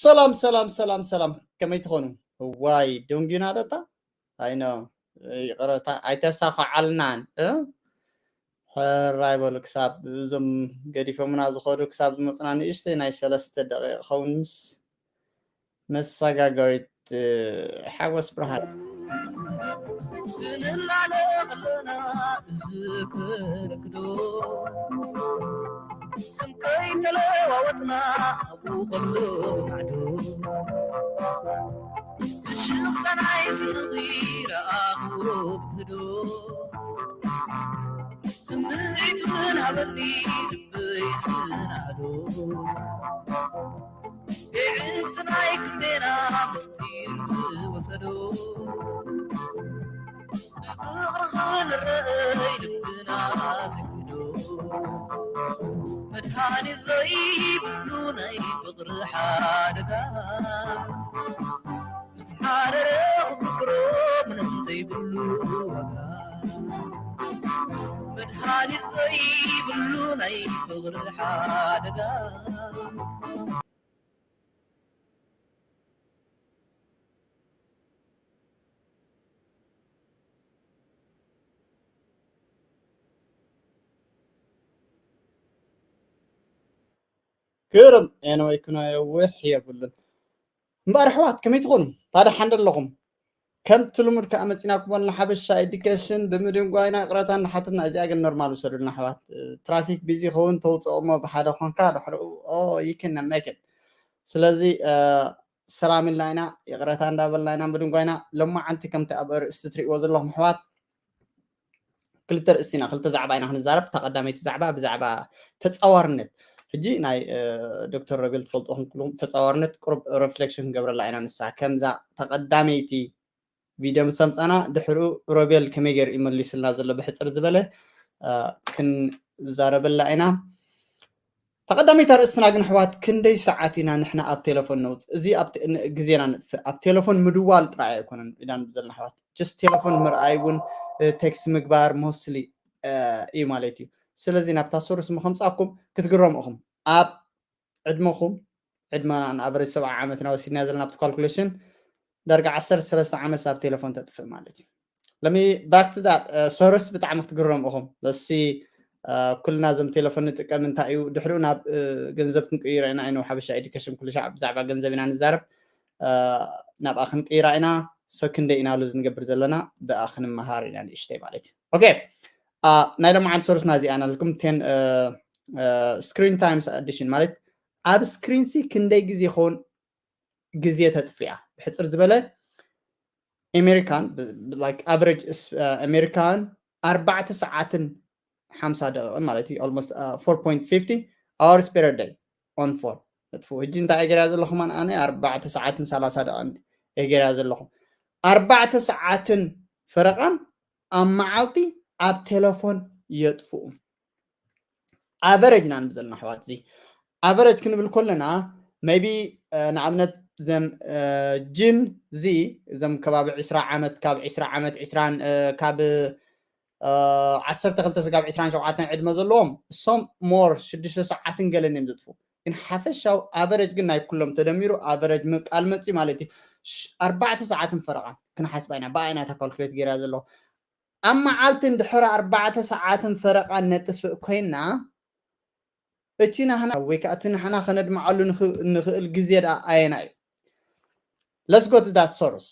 ሰላም ሰላም ሰላም ሰላም፣ ከመይ ትኾኑ? እዋይ፣ ደንጊና ደታ? ኣይኖ፣ ይቕረታ ኣይተሳኸዓልናን። ሕራይ በሉ። ክሳብ እዞም ገዲፎምና ዝኸዱ ክሳብ ዝመፁና ንእሽተይ ናይ ሰለስተ ደቂቕ ኸውን ምስ መሰጋገሪት ሓጎስ ብርሃን። ስንላለ ከለና ዝክርክዶ ስም ከይተለዋወጥና ኣብኡ ከሎ ማዕዶ ብሽኽታ ናይ ስምኺ ረኣኽዎ ብትዶ ስምዒት ምን ሃበኒ ልበይ ዝናዕዶ ብዕቲ ናይ ክልቴና ምስጢር ዝወሰዶ ብፍቕርኺ ንረኣይ ልብና ዝክዶ መድሃኒት ዘይብሉ ናይ ፍቕሪ ሓደጋ ምስ ሓረረ ክዝክሮ ምንም ዘይብሉ ዋጋ መድሃኒት ዘይብሉ ናይ ፍቕሪ ሓደጋ ግርም። ኤንወይ ክነውሕ የብሉን። እምበኣር ኣሕዋት ከመይ ትኾኑ? ታዲያ ሓንደ ኣለኹም? ከምቲ ልሙድ ከኣ መፂናኩም ኣለና ሓበሻ ኤዱኬሽን ብምድንጓይና ይቕረታ እንዳሓተትና፣ እዚኣ ግን ኖርማል ውሰዱልና ኣሕዋት። ትራፊክ ቢዚ ይኸውን፣ ተውፅኦ እሞ ብሓደ ኮንካ ድሕሪኡ you can make it። ስለዚ ሰላም ኢልና ኢና፣ ይቕረታ እንዳበልና ኢና ምድንጓይና። ሎማዓንቲ ከምቲ ኣብ ኣርእስቲ ትሪእዎ ዘለኹም ኣሕዋት ክልተ ርእስቲ ኢና፣ ክልተ ዛዕባ ኢና ክንዛረብ። እታ ቀዳመይቲ ዛዕባ ብዛዕባ ተጻዋርነት፣ ሕጂ ናይ ዶክተር ሮቤል ትፈልጡ ክንክልኩም ተጻዋርነት ቁሩብ ሪፍሌክሽን ክንገብረላ ኢና። ንሳ ከምዛ ተቐዳመይቲ ቪድዮ ምስ ኣምጻና ድሕሪኡ ሮቤል ከመይ ገይሩ እዩ መሊሱልና ዘሎ ብሕጽር ዝበለ ክንዛረበላ ኢና። ተቐዳመይቲ ኣርእስትና ግን ኣሕዋት ክንደይ ሰዓት ኢና ንሕና ኣብ ቴሌፎን ነውጽእ? እዚ ኣብ ቴ- ን- ግዜና ነጥፍእ። ኣብ ቴሌፎን ምድዋል ጥራይ ኣይኮነን ኢዳን ብዘልና ኣሕዋት። ጀስት ቴሌፎን ምርኣይ እውን ቴክስት ምግባር ሞስሊ እዩ ማለት እዩ። ስለዚ ናብታ ሶርስ ምኸምጻኩም ክትግረሙ ኢኹም። ኣብ ዕድመኹም ዕድመና ንኣቨሬጅ ሰብዓ ዓመትና ወሲድና ዘለና ኣብቲ ካልኩሌሽን ዳርጋ ዓሰርተ ሰለስተ ዓመት ኣብ ቴሌፎን ተጥፍእ ማለት እዩ። ለሚ ባክ ቱ ዳት ሶርስ ብጣዕሚ ክትግረሙ ኢኹም። ለሲ ኩልና ዘም ቴሌፎን ንጥቀም እንታይ እዩ ድሕሪኡ ናብ ገንዘብ ክንቅይሮ ኢና። ኣይነ ሓበሻ ኤዱኬሽን ኩሉ ሻዕ ብዛዕባ ገንዘብ ኢና ንዛረብ። ናብኣ ክንቅይራ ኢና። ሰክንደ ኢና ሉዝ ንገብር ዘለና ብኣ ክንመሃር ኢና ንእሽተይ ማለት እዩ። ኦኬ፣ ናይ ሎማዓንቲ ሶርስና እዚኣ ናልኩም ቴን ስክሪን ታይምስ ኣዲሽን ማለት ኣብ ስክሪን ሲ ክንደይ ግዜ ይኸውን ግዜ ተጥፍያ። ብሕፅር ዝበለ ኣሜሪካን ኣቨሬጅ ኣሜሪካን ኣርባዕተ ሰዓትን ሓምሳ ደቂቕን ማለት እዩ almost four point fifty hours per day on phone ነጥፍኡ። ሕጂ እንታይ እየ ገይራ ዘለኹ? ማን ኣነ ኣርባዕተ ሰዓትን ሰላሳ ደቂቕን እየ ገይራ ዘለኹ። ኣርባዕተ ሰዓትን ፈረቓን ኣብ መዓልቲ ኣብ ቴሌፎን የጥፍኡ። ኣቨሬጅ ኢና ንብል ዘለና ኣሕዋት። እዚ ኣቨሬጅ ክንብል ከለና maybe ንኣብነት ዘም ጅን ዚ ዘም ከባቢ ዕስራ ዓመት ካብ ዕስራ ዓመት ዕስራን ካብ ዓሰርተ ክልተ ስጋብ ዕስራን ሸውዓተን ዕድመ ዘለዎም እሶም ሞር ሽዱሽተ ሰዓትን ገለን እዮም ዘጥፉ። ግን ሓፈሻዊ ኣቨሬጅ ግን ናይ ኩሎም ተደሚሩ ኣቨሬጅ ምቃል መፅዩ ማለት እዩ። ኣርባዕተ ሰዓትን ፈረቓን ክንሓስባ ኢና። ብኣይ ናታ ካልኩሌት ገይራ ዘለኹ ኣብ መዓልቲ እንድሕር ኣርባዕተ ሰዓትን ፈረቓን ነጥፍእ ኮይና እቲ ናህና ወይ ከዓ እቲ ናህና ከነድምዓሉ ንኽእል ግዜ ደኣ ኣየና እዩ? Let's go to that source.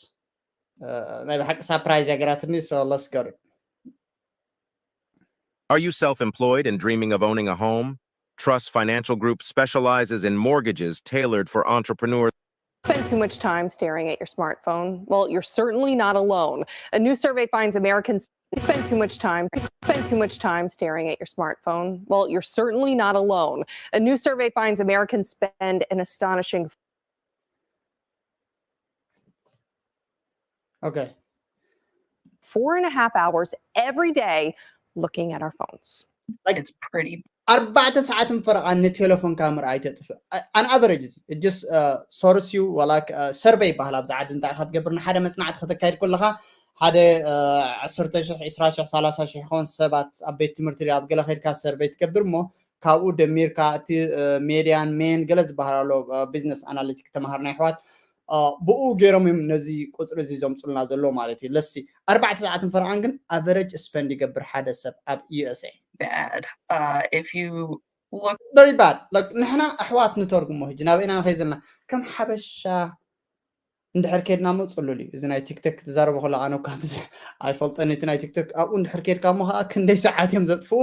ናይ ብሓቂ ሳፕራይዝ ያገራትኒ። So let's go. Are you self employed and dreaming of owning a home? Trust Financial Group specializes in mortgages tailored for entrepreneurs. Spend too much time staring at your smartphone? Well, you're certainly not alone. A new survey finds Americans spend too much time spend too much time staring at your smartphone. Well, you're certainly not alone. A new survey finds Americans spend an astonishing Okay. four and a half hours every day looking at our phones. Like It's pretty. ኣርባዕተ ሰዓትን ፈረቓን ንቴሌፎንካ ምርኣይ ተጥፍእ። ኣን ኣቨሬጅ እዚ ጀስ ሶርስ ዩ ዋላ ሰርቨይ ይበሃል። ኣብዚ ዓዲ እንታይ ኢኻ ትገብር? ንሓደ መፅናዕቲ ከተካይድ ከለኻ ሓደ ዓሰርተ ሽሕ፣ ዕስራ ሽሕ፣ ሰላሳ ሽሕ ይኸውን ሰባት ኣብ ቤት ትምህርቲ ኣብ ገለ ከይድካ ሰርቨይ ትገብር እሞ ካብኡ ደሚርካ እቲ ሜዲያን ሜን ገለ ዝበሃል ኣሎ፣ ቢዝነስ ኣናሊቲክ ተምሃርና ኣሕዋት፣ ብኡ ገይሮም እዮም ነዚ ቁፅሪ እዚ ዘምፁልና ዘሎ ማለት እዩ። ለሲ ኣርባዕተ ሰዓትን ፈረቓን ግን ኣቨረጅ ስፐንድ ይገብር ሓደ ሰብ ኣብ USA። Bad. Uh, if you look Very bad። ንሕና ኣሕዋት ንተርጉሞ ሕጂ ናብ ኢና ንኸይ ዘለና ከም ሓበሻ እንድሕር ከድና ሞ ፅሉል እዩ። እዚ ናይ ቲክቶክ ክትዛረቦ ከሎ ኣነ እኳ ብዙሕ ኣይፈልጠን እቲ ናይ ቲክቶክ። ኣብኡ እንድሕር ከድካ ሞ ከዓ ክንደይ ሰዓት እዮም ዘጥፍኡ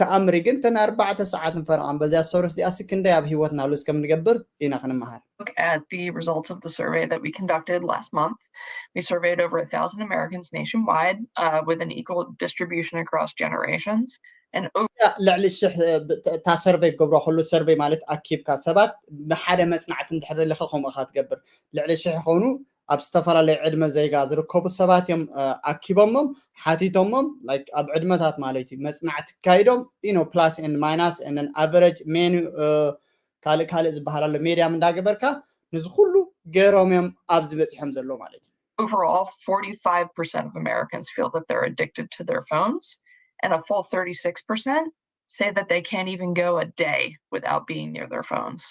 ተኣምሪ። ግን ተን ኣርባዕተ ሰዓትን ፈረቓን በዚያ ሶርስ እዚኣሲ ክንደይ ኣብ ህይወትና ሉዝ ከም ንገብር ኢና ክንመሃር። Look at the results of the survey that we conducted last month. We surveyed over a thousand Americans nationwide uh, with an equal distribution across generations. And ልዕሊ ሽሕ እታ ሰርቨይ ክገብሮ ከሉ ሰርቨይ ማለት ኣኪብካ ሰባት ብሓደ መፅናዕቲ እንድሕር ደለካ ከምኡ ኢካ ትገብር። ልዕሊ ሽሕ ይኾኑ ኣብ ዝተፈላለዩ ዕድመ ዜጋ ዝርከቡ ሰባት እዮም ኣኪቦሞም ሓቲቶሞም ኣብ ዕድመታት ማለት እዩ መፅናዕቲ ካይዶም ዩ ፕላስ ን ማይናስ ን ኣቨረጅ ሜን ካልእ ካልእ ዝበሃል ኣሎ ሜድያም እንዳገበርካ ንዚ ኩሉ ገይሮም እዮም ኣብዚ በፂሖም ዘሎ ማለት እዩ። Overall, forty-five percent of Americans feel that they're addicted to their phones, and a full thirty-six percent say that they can't even go a day without being near their phones.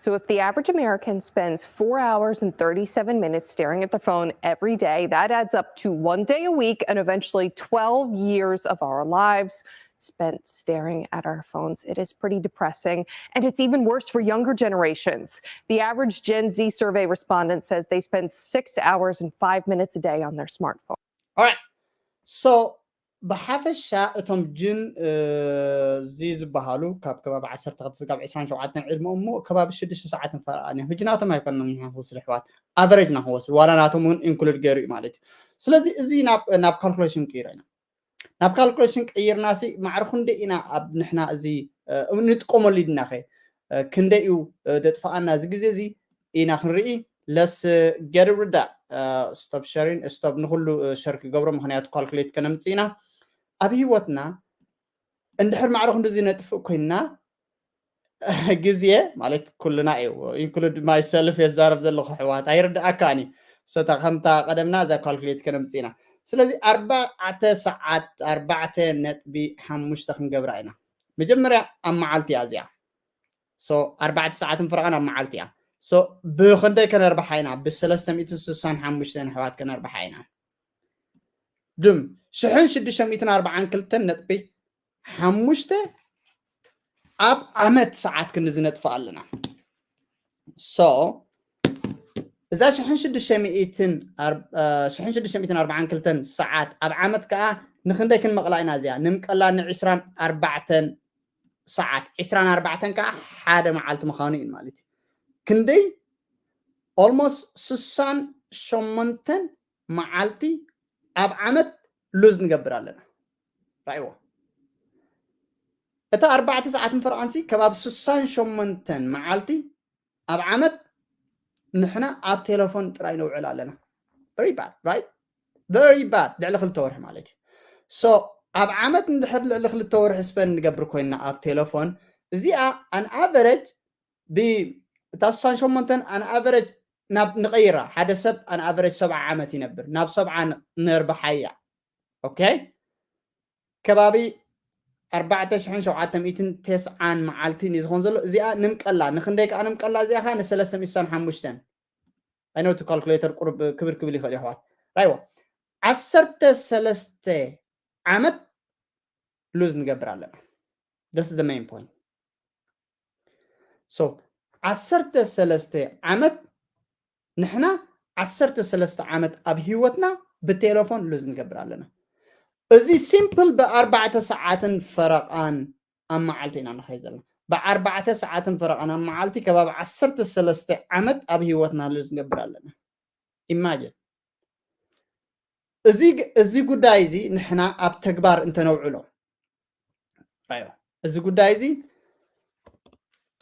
So, if the average American spends four hours and thirty-seven minutes staring at the phone every day, that adds up to one day a week and eventually twelve years of our lives spent staring at our phones. It is pretty depressing, and it's even worse for younger generations. The average Gen Z survey respondent says they spend six hours and five minutes a day on their smartphone. All right. So ብሓፈሻ እቶም ጅን ዚ ዝበሃሉ ካብ ከባቢ ዓሰርተ ክልተ ክሳብ ዕስራን ሸውዓተን ዕድመኦም እሞ ከባቢ ሽዱሽተ ሰዓትን ፈረቓን እዮም። ሕጂ ናቶም ኣይኮንና ንክወስድ ኣሕዋት ኣቨሬጅ ኢና ክወስድ ዋላ ናቶም እውን ኢንክሉድ ገይሩ እዩ ማለት እዩ። ስለዚ እዚ ናብ ካልኩሌሽን ቅይሮ ኢና ናብ ካልኩሌሽን ቀይርና ሲ ማዕረ ክንደይ ኢና ኣብ ንሕና እዚ ንጥቀመሉ ኢድና ከ ክንደይ እዩ ዘጥፍኣና እዚ ግዜ እዚ ኢና ክንርኢ። Let's get rid that stop sharing stop ንኩሉ ሸር ክገብሮ ምክንያቱ ካልኩሌት ከነምፅእ ኢና። ኣብ ህይወትና እንድሕር ማዕረ ክንዲ እዚ ነጥፍእ ኮይንና ግዜ ማለት ኩልና እዩ include myself የዛረብ ዘለኹ ኣሕዋት ኣይርድኣካን እዩ። ሰታ ከምታ ቀደምና እዛ ካልኩሌት ከነምፅእ ኢና። ስለዚ ኣርባዕተ ሰዓት ኣርባዕተ ነጥቢ ሓሙሽተ ክንገብራ ኢና። መጀመርያ ኣብ መዓልቲ እያ እዚኣ። So ኣርባዕተ ሰዓትን ፈረቓን ኣብ መዓልቲ እያ። So ብክንደይ ከነርብሓ ኢና? ብሰለስተ ሚእትን ስሳን ሓሙሽተን ኣሕዋት ከነርብሓ ኢና። ድም ሽሕን ሽዱሽተ ሚእትን ኣርባዓን ክልተን ነጥቢ ሓሙሽተ ኣብ ዓመት ሰዓት ክንዲ ዝነጥፍእ ኣለና። So እዛ ሽሕን ሽዱሽተ ሚእትን ኣርባዓን ክልተን ሰዓት ኣብ ዓመት ከዓ ንክንደይ ክንመቕላ ኢና? እዚኣ ንምቀላ ንዕስራን ኣርባዕተን ሰዓት ዕስራን ኣርባዕተን ከዓ ሓደ መዓልቲ ምዃኑ እዩ ማለት እዩ። ክንደይ almost ስሳን ሸሞንተን መዓልቲ ኣብ ዓመት ሉዝ ንገብር ኣለና። ራእይዎ እታ ኣርባዕተ ሰዓትን ፈረቓንሲ ከባቢ ስሳን ሸሞንተን መዓልቲ ኣብ ዓመት ንሕና ኣብ ቴሌፎን ጥራይ ነውዕል ኣለና። Very bad right? Very bad ልዕሊ ክልተ ወርሒ ማለት እዩ። So ኣብ ዓመት እንድሕር ልዕሊ ክልተ ወርሒ ስፐንድ ንገብር ኮይንና ኣብ ቴሌፎን እዚኣ ኣን ኣቨረጅ ብእታ ስሳን ሸሞንተን ኣን ኣቨረጅ ናብ ንቀይራ ሓደ ሰብ ኣን ኣቨረጅ ሰብዓ ዓመት ይነብር ናብ ሰብዓ ነርብሓያ። ኦኬ ከባቢ ኣርባዕተ ሽሕን ሸውዓተ ሚእትን ተስዓን መዓልቲ እዩ ዝኸውን ዘሎ። እዚኣ ንምቀላ ንክንደይ ከዓ ንምቀላ እዚኣ ከዓ ንሰለስተ ሚእትን ሓሙሽተን ኣይነውቲ ካልኩሌተር ቁሩብ ክብር ክብል ይኽእል ይሕዋት ራይዋ ዓሰርተ ሰለስተ ዓመት ሉዝ ንገብር ኣለና። This is the main point. So ዓሰርተ ሰለስተ ዓመት ንሕና ዓሰርተ ሰለስተ ዓመት ኣብ ህይወትና ብቴሌፎን ሉዝ ንገብር ኣለና። እዚ ሲምፕል ብኣርባዕተ ሰዓትን ፈረቓን ኣብ መዓልቲ ኢና ንኸይ ዘለና። ብኣርባዕተ ሰዓትን ፈረቓን ኣብ መዓልቲ ከባቢ ዓሰርተ ሰለስተ ዓመት ኣብ ህይወትና ሉዝ ንገብር ኣለና። ኢማጅን እዚ ጉዳይ እዚ ንሕና ኣብ ተግባር እንተነውዕሎ እዚ ጉዳይ እዚ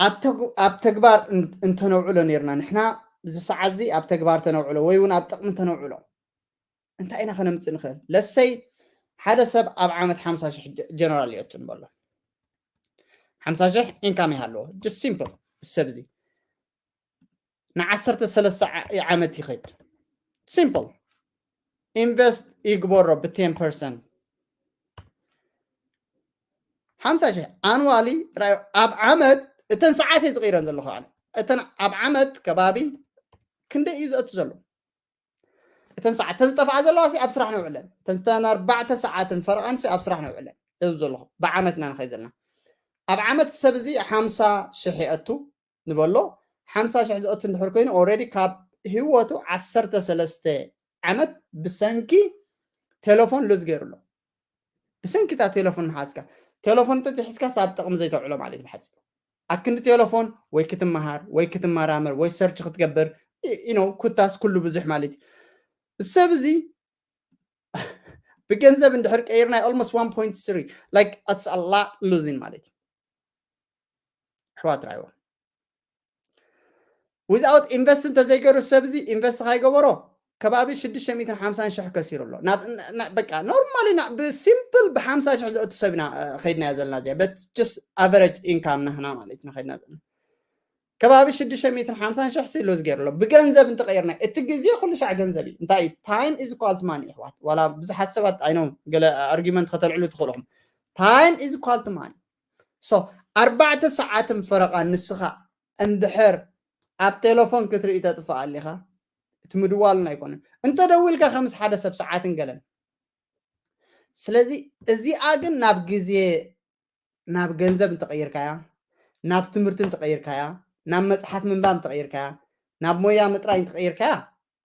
ኣብ ተግባር እንተነውዕሎ ነርና ንሕና እዚ ሰዓት እዚ ኣብ ተግባር ተነውዕሎ ወይ እውን ኣብ ጥቕሚ እንተነውዕሎ እንታይ ኢና ከነምፅእ ንኽእል? ለሰይ ሓደ ሰብ ኣብ ዓመት ሓምሳ ሽሕ ጀነራል የቱ ንበሎ ሓምሳ ሽሕ ኢንካም ይሃለዎ። Just simple ሰብ እዚ ንዓሰርተ ሰለስተ ዓመት ይኸይድ። Simple ኢንቨስት ይግበሮ ብ ten percent ሓምሳ ሽሕ ኣንዋሊ ራዮ ኣብ ዓመት እተን ሰዓት እየ ዝቕይረን ዘለኹ ኣነ። እተን ኣብ ዓመት ከባቢ ክንደይ እዩ ዘእቱ ዘሎ? እተን ሰዓት እተን ዝጠፍኣ ዘለዋ ሲ ኣብ ስራሕ ነውዕለን። እተን ዝተን ኣርባዕተ ሰዓትን ፈረቓን ሲ ኣብ ስራሕ ነውዕለን። እዚ ዘለኹ ብዓመትና ንኸይ ዘለና ኣብ ዓመት ሰብ እዚ ሓምሳ ሽሕ የእቱ ንበሎ። ሓምሳ ሽሕ ዘእቱ እንድሕር ኮይኑ ኦልሬዲ ካብ ህይወቱ ዓሰርተ ሰለስተ ዓመት ብሰንኪ ቴሌፎን ሉዝ ገይሩ ኣሎ። ብሰንኪ እታ ቴሌፎን ንሓዝካ ቴሌፎን ተትሒዝካ ሳብ ጥቕሚ ዘይተውዕሎ ማለት እዩ። ብሓፂሩ ኣብ ክንዲ ቴሌፎን ወይ ክትመሃር ወይ ክትመራመር ወይ ሰርች ክትገብር ኢኖ ኩታስ ኩሉ ብዙሕ ማለት እዩ። ሰብ እዚ ብገንዘብ እንድሕር ቀይርናይ almost one point three like it's a lot losing ማለት እዩ። ኣሕዋት ራይዎ without invest እንተዘይገሩ ሰብ እዚ ኢንቨስት ካይገበሮ ከባቢ ሽዱሽተ ሚእትን ሓምሳን ሽሕ ከሲሩ ኣሎ። በቃ ኖርማሊ ብሲምፕል ብሓምሳ ሽሕ ዘእቱ ሰብ ኢና ከይድናዮ ዘለና እዚኣ በት just average income ናህና ማለት ኢና ከይድና ዘለና ከባቢ ሽዱሽተ ሚእትን ሓምሳን ሽሕ ሲ ሉዝ ገይሩ ኣሎ። ብገንዘብ እንተቀይርና እቲ ግዜ ኩሉ ሻዕ ገንዘብ እዩ። እንታይ time is equal to money ይሕዋት ዋላ ብዙሓት ሰባት ኣይኖም ገለ ኣርጊመንት ከተልዕሉ ትኽእልኹም። Time is equal to money። So ኣርባዕተ ሰዓትን ፈረቓ ንስኻ እንድሕር ኣብ ቴሌፎን ክትርኢ ተጥፍእ ኣሊኻ እቲ ምድዋልን ኣይኮነን እንተደዊልካ ከምስ ሓደ ሰብ ሰዓትን ገለን። ስለዚ እዚኣ ግን ናብ ግዜ ናብ ገንዘብ እንተቐይርካያ ናብ ትምህርቲ እንተቐይርካያ ናብ መፅሓፍ ምንባብ እንተቐይርካያ ናብ ሞያ ምጥራይ እንተቐይርካያ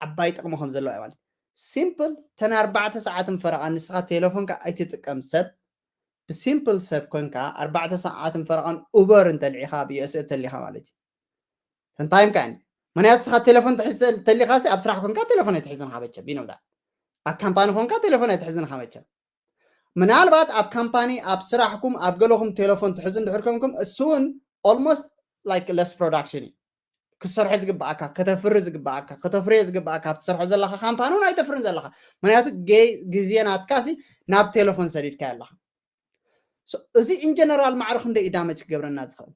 ዓባይ ጥቕሚ ከም ዘለዋ ማለት ሲምፕል ተን ኣርባዕተ ሰዓትን ፈረቓ ንስኻ ቴሌፎንካ ኣይትጥቀም ሰብ ብሲምፕል ሰብ ኮንካ ኣርባዕተ ሰዓትን ፈረቓን ኡበር እንተልዒኻ ብዩኤስኤ እንተሊኻ ማለት እዩ ተንታይምካ ኒ ምክንያቱ ስኻ ቴሌፎን ተሊኻ ኣብ ስራሕ ኮንካ ቴሌፎን ኣይትሕዝን ካበቸ ቢኖዳ ኣብ ካምፓኒ ኮንካ ቴሌፎን ኣይትሕዝን ካበቸ ምናልባት ኣብ ካምፓኒ ኣብ ስራሕኩም ኣብ ገለኹም ቴሌፎን ትሕዙ እንድሕር ኮንኩም እሱ እውን almost like less production እዩ ክሰርሖ ዝግባኣካ ከተፍሪ ዝግባኣካ ከተፍርዮ ዝግባኣካ ኣብ ትሰርሖ ዘለካ ካምፓኒ እውን ኣይተፍርን ዘለካ ምክንያቱ ግዜ ናትካሲ ናብ ቴሌፎን ሰዲድካ ኣለካ እዚ ኢንጀነራል ማዕረ ክንደይ እዩ ዳመጅ ክገብረና ዝኽእል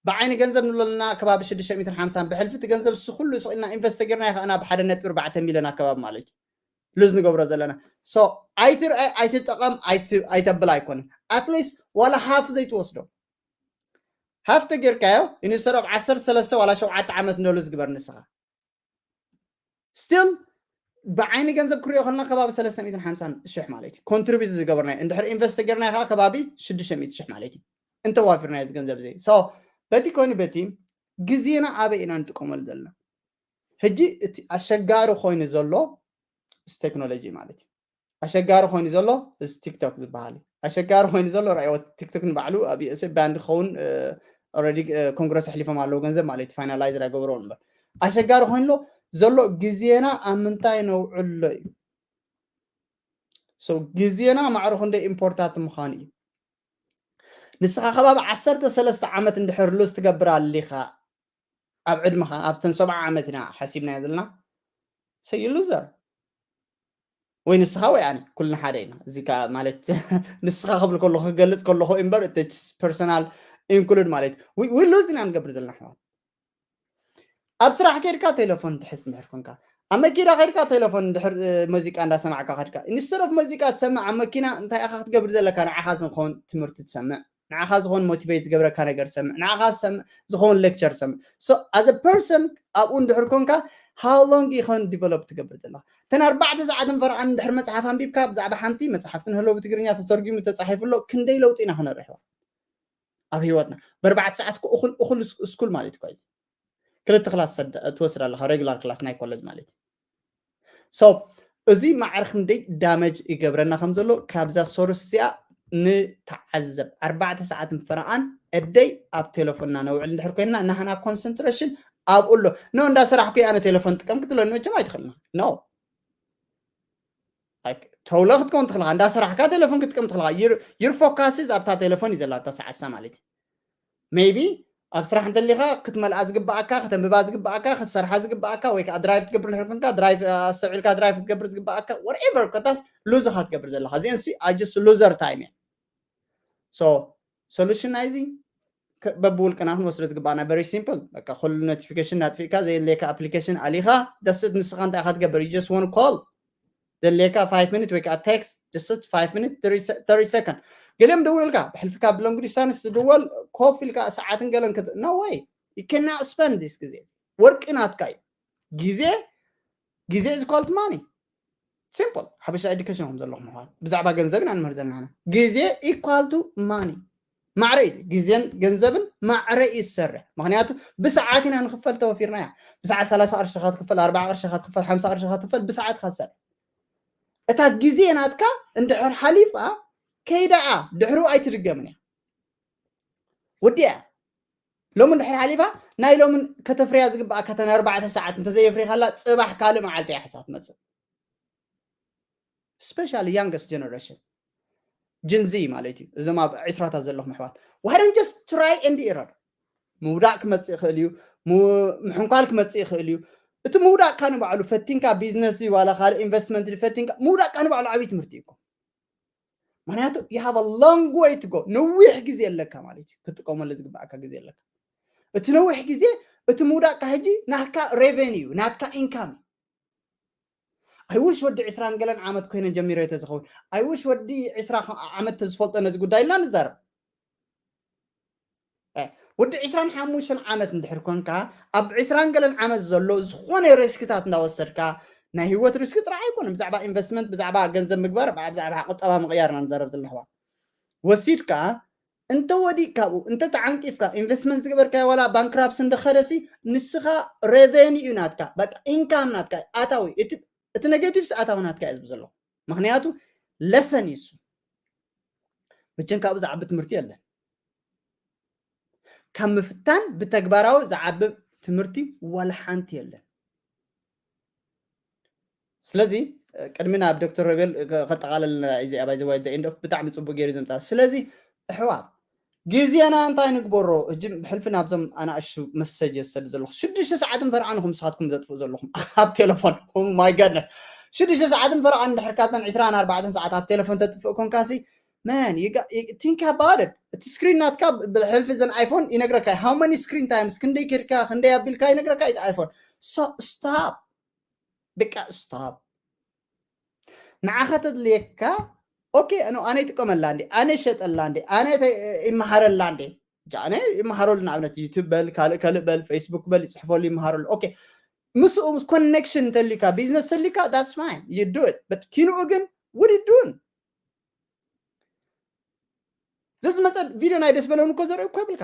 ብዓይኒ ገንዘብ ንብለልና ከባቢ ሽዱሽተ ሚእትን ሓምሳን ብሕልፊ እቲ ገንዘብ እሱ ኩሉ ስቕ ኢልና ኢንቨስት ተገርና ይኸ ናብ ሓደ ነጥቢ ኣርባዕተ ሚልዮን ኣከባቢ ማለት እዩ ሉዝ ንገብሮ ዘለና ኣይትርኣይ ኣይትጠቐም ኣይተብል ኣይኮነን ኣትሊስት ዋላ ሃፍ ዘይትወስዶ ሃፍ ተጌርካዮ ኢንስተድ ኦፍ ዓሰርተ ሰለስተ ዋላ ሸውዓተ ዓመት ንደሉ ዝግበር ንስኻ ስቲል ብዓይኒ ገንዘብ ክሪኦ ከለና ከባቢ ሰለስተ ሚእትን ሓምሳን ሽሕ ማለት እዩ ኮንትሪቢዩት ዝገበርናዮ እንድሕር ኢንቨስት ተጌርናዮ ከዓ ከባቢ ሽዱሽተ ሚእቲ ሽሕ ማለት እዩ እንተዋፊርናዮ እዚ ገንዘብ እዚ በቲ ኮይኑ በቲ ግዜና ኣበይ ኢና ንጥቀመሉ ዘለና ሕጂ እቲ ኣሸጋሪ ኮይኑ ዘሎ ቴክኖሎጂ ማለት እዩ ኣሸጋሪ ኮይኑ ዘሎ እዚ ቲክቶክ ዝበሃል እዩ ኣሸጋሪ ኮይኑ ዘሎ ራእዎ ቲክቶክ ንባዕሉ ኣብ ዩኤስኤ ባንድ ክኸውን ኮንግረስ ኣሕሊፎም ኣለዉ ገንዘብ ማለት ፋይናላይዝ ኣይገብሮ እምበር ኣሸጋሪ ኮይኑ ዘሎ ግዜና ኣብ ምንታይ ነውዕሎ እዩ ግዜና ማዕረ ክንደይ ኢምፖርታት ምዃኑ እዩ ንስኻ ከባቢ ዓሰርተ ሰለስተ ዓመት እንድሕር ሉዝ ትገብር ኣሊኻ ኣብ ዕድመኻ ኣብተን ሰብዓ ዓመት ኢና ሓሲብናዮ ዘለና ሰይ ሉዘር ወይ ንስኻ ወይ ኣነ ኩልና ሓደ ኢና እዚ ማለት ንስኻ ክብል ከለኹ ክገልፅ ከለኹ እምበር እቲ ፐርሰናል ኢንክሉድ ማለት ዊ ሉዝ ኢና ንገብር ዘለና ኣሕዋት ኣብ ስራሕ ከይድካ ቴሌፎን ትሕዝ እንድሕር ኮንካ ኣብ መኪና ከይድካ ቴሌፎን እንድሕር ሙዚቃ እንዳሰማዕካ ከድካ ኢንስተድ ኦፍ ሙዚቃ ትሰምዕ ኣብ መኪና እንታይ ኢኻ ክትገብር ዘለካ ንዓኻ ዝኸውን ትምህርቲ ትሰምዕ ንዓኻ ዝኾን ሞቲቬት ዝገብረካ ነገር ትሰምዕ ንዓኻ ዝሰምዕ ዝኾን ሌክቸር ትሰምዕ so as a person ኣብኡ እንድሕር ኮንካ how long ኢኸን ዲቨሎፕ ትገብር ዘለካ እተን ኣርባዕተ ሰዓትን ፈረቓን እንድሕር መፅሓፍ ኣንቢብካ ብዛዕባ ሓንቲ መፅሓፍቲ ንህለው ብትግርኛ ተተርጊሙ ተፃሒፉ ኣሎ ክንደይ ለውጢ ኢና ክነርሕዋ ኣብ ህይወትና ብኣርባዕተ ሰዓት እኩል እኩል ስኩል ማለት እዩ ክልተ ክላስ ትወስድ ኣለካ ሬጉላር ክላስ ናይ ኮለጅ ማለት እዩ so እዚ ማዕረ ክንደይ ዳመጅ ይገብረና ከም ዘሎ ካብዛ ሶርስ እዚኣ ንተዓዘብ ኣርባዕተ ሰዓትን ፈረቓን እደይ ኣብ ቴሌፎንና ነውዕል እንድሕር ኮይንና ናህና ኮንሰንትሬሽን ኣብኡ ኣሎ ኖ እንዳ ስራሕኩ ኣነ ቴሌፎን ጥቀም ክትብለኒ መቸም ኣይትኽእልና ኖ ተውለ ክትከውን ትኽልኻ እንዳ ስራሕካ ቴሌፎን ክትጥቀም ትኽልኻ your focus ኣብታ ቴሌፎን እዩ ዘላ እታ ሰዓሳ ማለት እዩ maybe ኣብ ስራሕ እንተሊኻ ክትመልኣ ዝግባኣካ ከተንብባ ዝግባኣካ ክትሰርሓ ዝግባኣካ ወይ ከዓ ድራይቭ ትገብር ንሕር ኮንካ ድራይቭ ኣስተውዒልካ ድራይቭ ክትገብር ዝግባኣካ whatever ኮታስ ሉዝ ኢኻ ትገብር ዘለኻ እዚአን ሲ just loser time እየን so solution ናይዚ በብውልቅና ክንወስዶ ዝግባኣና very simple በቃ ኩሉ ኖቲፊኬሽን ናጥፊእካ ዘየድልየካ ኣፕሊኬሽን ኣሊኻ ደስት ንስኻ እንታይ ኢኻ ትገብር just one call ዘድልየካ five minute ወይ ከዓ text just five minute thirty second ገሊኦም ደውልልካ ብሕልፊ ካብ long distance ዝድወል ኮፍ ኢልካ ሰዓትን ገለን ክት no way you cannot spend this ግዜ ወርቂ ናትካ እዩ ግዜ ግዜ is called money simple ሓበሻ education ከም ዘለኹም ምኳን ብዛዕባ ገንዘብ ኢና ንምህር ዘለና ግዜ equal to money ማዕረ እዩ ግዜን ገንዘብን ማዕረ እዩ ዝሰርሕ ምክንያቱ ብሰዓት ኢና ንክፈል ተወፊርና እያ ብሰዓት ሰላሳ ቅርሺ ካ ትክፈል ኣርባዓ ቅርሺ ካ ትክፈል ሓምሳ ቅርሺ ካ ትክፈል ብሰዓት ካ ትሰርሕ እታ ግዜ ናትካ እንድሕር ሓሊፋ ከይዳኣ ድሕሩ ኣይትድገምን እያ ወዲያ ሎሚ እንድሕር ሓሊፋ ናይ ሎምን ከተፍርያ ዝግባኣካ ተን ኣርባዕተ ሰዓት እንተዘየፍሪኻላ ፅባሕ ካልእ መዓልቲ እያ ሕሳ ትመፅእ especially youngest generation Gen Z ማለት እዩ እዞም ኣብ ዕስራታት ዘለኹም ኣሕዋት why don't just try and error ምውዳቅ ክመፅእ ይኽእል እዩ ምሕንኳል ክመፅእ ይኽእል እዩ እቲ ምውዳቅካ ንባዕሉ ፈቲንካ ቢዝነስ እዩ ዋላ ካልእ ኢንቨስትመንት ፈቲንካ ምውዳቅካ ንባዕሉ ዓብይ ትምህርቲ እዩ ምክንያቱ you have a long way to go ነዊሕ ግዜ ኣለካ ማለት እዩ ክትጥቀመሉ ዝግባኣካ ግዜ ኣለካ እቲ ነዊሕ ግዜ እቲ ምውዳቅካ ሕጂ ናትካ revenue ናትካ income I wish ወዲ ዕስራን ገለን ዓመት ኮይነ ጀሚረ ተዝኸውን I wish ወዲ ዕስራ ዓመት ተዝፈልጦ ነዚ ጉዳይ ኢልና ንዛረብ ወዲ ዕስራን ሓሙሽተን ዓመት እንድሕር ኮንካ ኣብ ዕስራን ገለን ዓመት ዘሎ ዝኾነ ሪስክታት እንዳወሰድካ ናይ ህይወት ሪስክ ጥራሕ ኣይኮነ ብዛዕባ ኢንቨስትመንት ብዛዕባ ገንዘብ ምግባር ብዛዕባ ቁጠባ ምቕያር ኢና ንዛረብ ዘለና ኣሕዋት ወሲድካ እንተ ወዲቅ ካብኡ እንተ ተዓንቂፍካ ኢንቨስትመንት ዝገበርካዮ ዋላ ባንክራፕስ እንደኸደሲ ንስኻ revenue እዩ ናትካ በቃ income ናትካ ኣታዊ እቲ negative ኣታዊ ናትካ እዩ ዝብል ዘሎ ምክንያቱ lesson እዩ እሱ መቸም ካብኡ ዝዓቢ ትምህርቲ የለን ካብ ምፍታን ብተግባራዊ ዝዓቢ ትምህርቲ ዋላ ሓንቲ የለን ስለዚ ቅድሚ ናብ ዶክተር ሮቤል ከጠቃለልና እዚ ኣባይ ዘዋይ end of ብጣዕሚ ፅቡቅ ገይሩ ዘምፃ ስለዚ ኣሕዋት ግዜና እንታይ ንግበሮ እጂ ብሕልፊ ናብዞም ኣናእሹ መሰጅ የሰድ ዘለኹ ሽዱሽተ ሰዓትን ፈርዓን ኹም ስኻትኩም ዘጥፍኡ ዘለኹም ኣብ ቴሌፎን my goodness ሽዱሽተ ሰዓትን ፈርዓን እንድሕር ካብተን ዕስራን ኣርባዕተን ሰዓት ኣብ ቴሌፎን ተጥፍእ ኮንካሲ man you got you think about it እቲ ስክሪን ናትካ ብሕልፊ ዘን ኣይፎን ይነግረካ how many screen times ክንደይ ኬድካ ክንደይ ኣቢልካ ይነግረካ እቲ ኣይፎን so stop በቃ stop ንዓኻ ተድልየካ okay ኣነ ኣነ ይጥቀመላ እንዴ ኣነ ይሸጠላ እንዴ ኣነ ይመሃረላ እንዴ ኣነ ይመሃረሉ ንኣብነት ዩቱብ በል ካልእ ካልእ በል ፌስቡክ በል ይፅሕፈሉ ይመሃረሉ okay ምስኡ ምስ ኮኔክሽን እንተልካ ቢዝነስ ተልካ that's fine you do it but ኪንኡ ግን what you doing ዘዝመፀ ቪድዮ ናይ ደስ በለውን እኮ ዘርኢ እኮ ይብልካ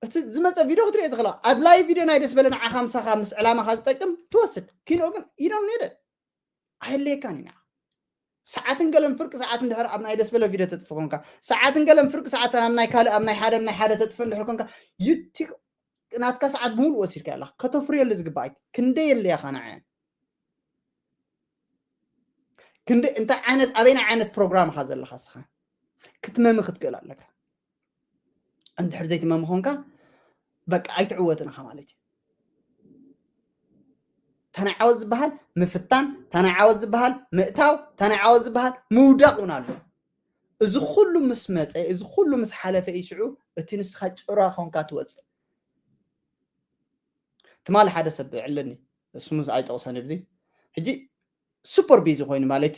እቲ ዝመፀ ቪድዮ ክትሪኦ ትኽእላ ኣድላይ ቪድዮ ናይ ደስ በለ ንዓኻ ምሳኻ ምስ ዕላማኻ ዝጠቅም ትወስድ ኪንኦ ግን you don't need it ኣየድልየካን እዩ ንዓ ሰዓትን ገለን ፍርቂ ሰዓት እንድሕር ኣብ ናይ ደስ በለ ቪድዮ ተጥፍ ኮንካ ሰዓትን ገለን ፍርቂ ሰዓት ኣብ ናይ ካልእ ኣብ ናይ ሓደ ናይ ሓደ ተጥፍ እንድሕር ኮንካ ዩቲክ ናትካ ሰዓት ብምሉእ ወሲድካ ኣለካ ከተፍርየሉ ዝግባእ ክንደይ የለያኻ ንዓየን ክንደይ እንታይ ዓይነት ኣበይና ዓይነት ፕሮግራም ኢኻ ዘለኻ ስኻ ክትመሚ ክትክእል ኣለካ እንድሕር ዘይትመሚ ኮንካ በቃ ኣይትዕወትን ኢኻ ማለት እዩ ተናይ ዓወት ዝበሃል ምፍታን ተናይ ዓወት ዝበሃል ምእታው ተናይ ዓወት ዝበሃል ምውዳቅ እውን ኣሎ እዚ ኩሉ ምስ መፀ እዚ ኩሉ ምስ ሓለፈ እዩ ሽዑ እቲ ንስኻ ጭራ ኮንካ ትወፅእ ትማሊ ሓደ ሰብ ዕለኒ ስሙዝ ኣይጠቕሰን ብዚ ሕጂ ሱፐር ቢዚ ኮይኑ ማለት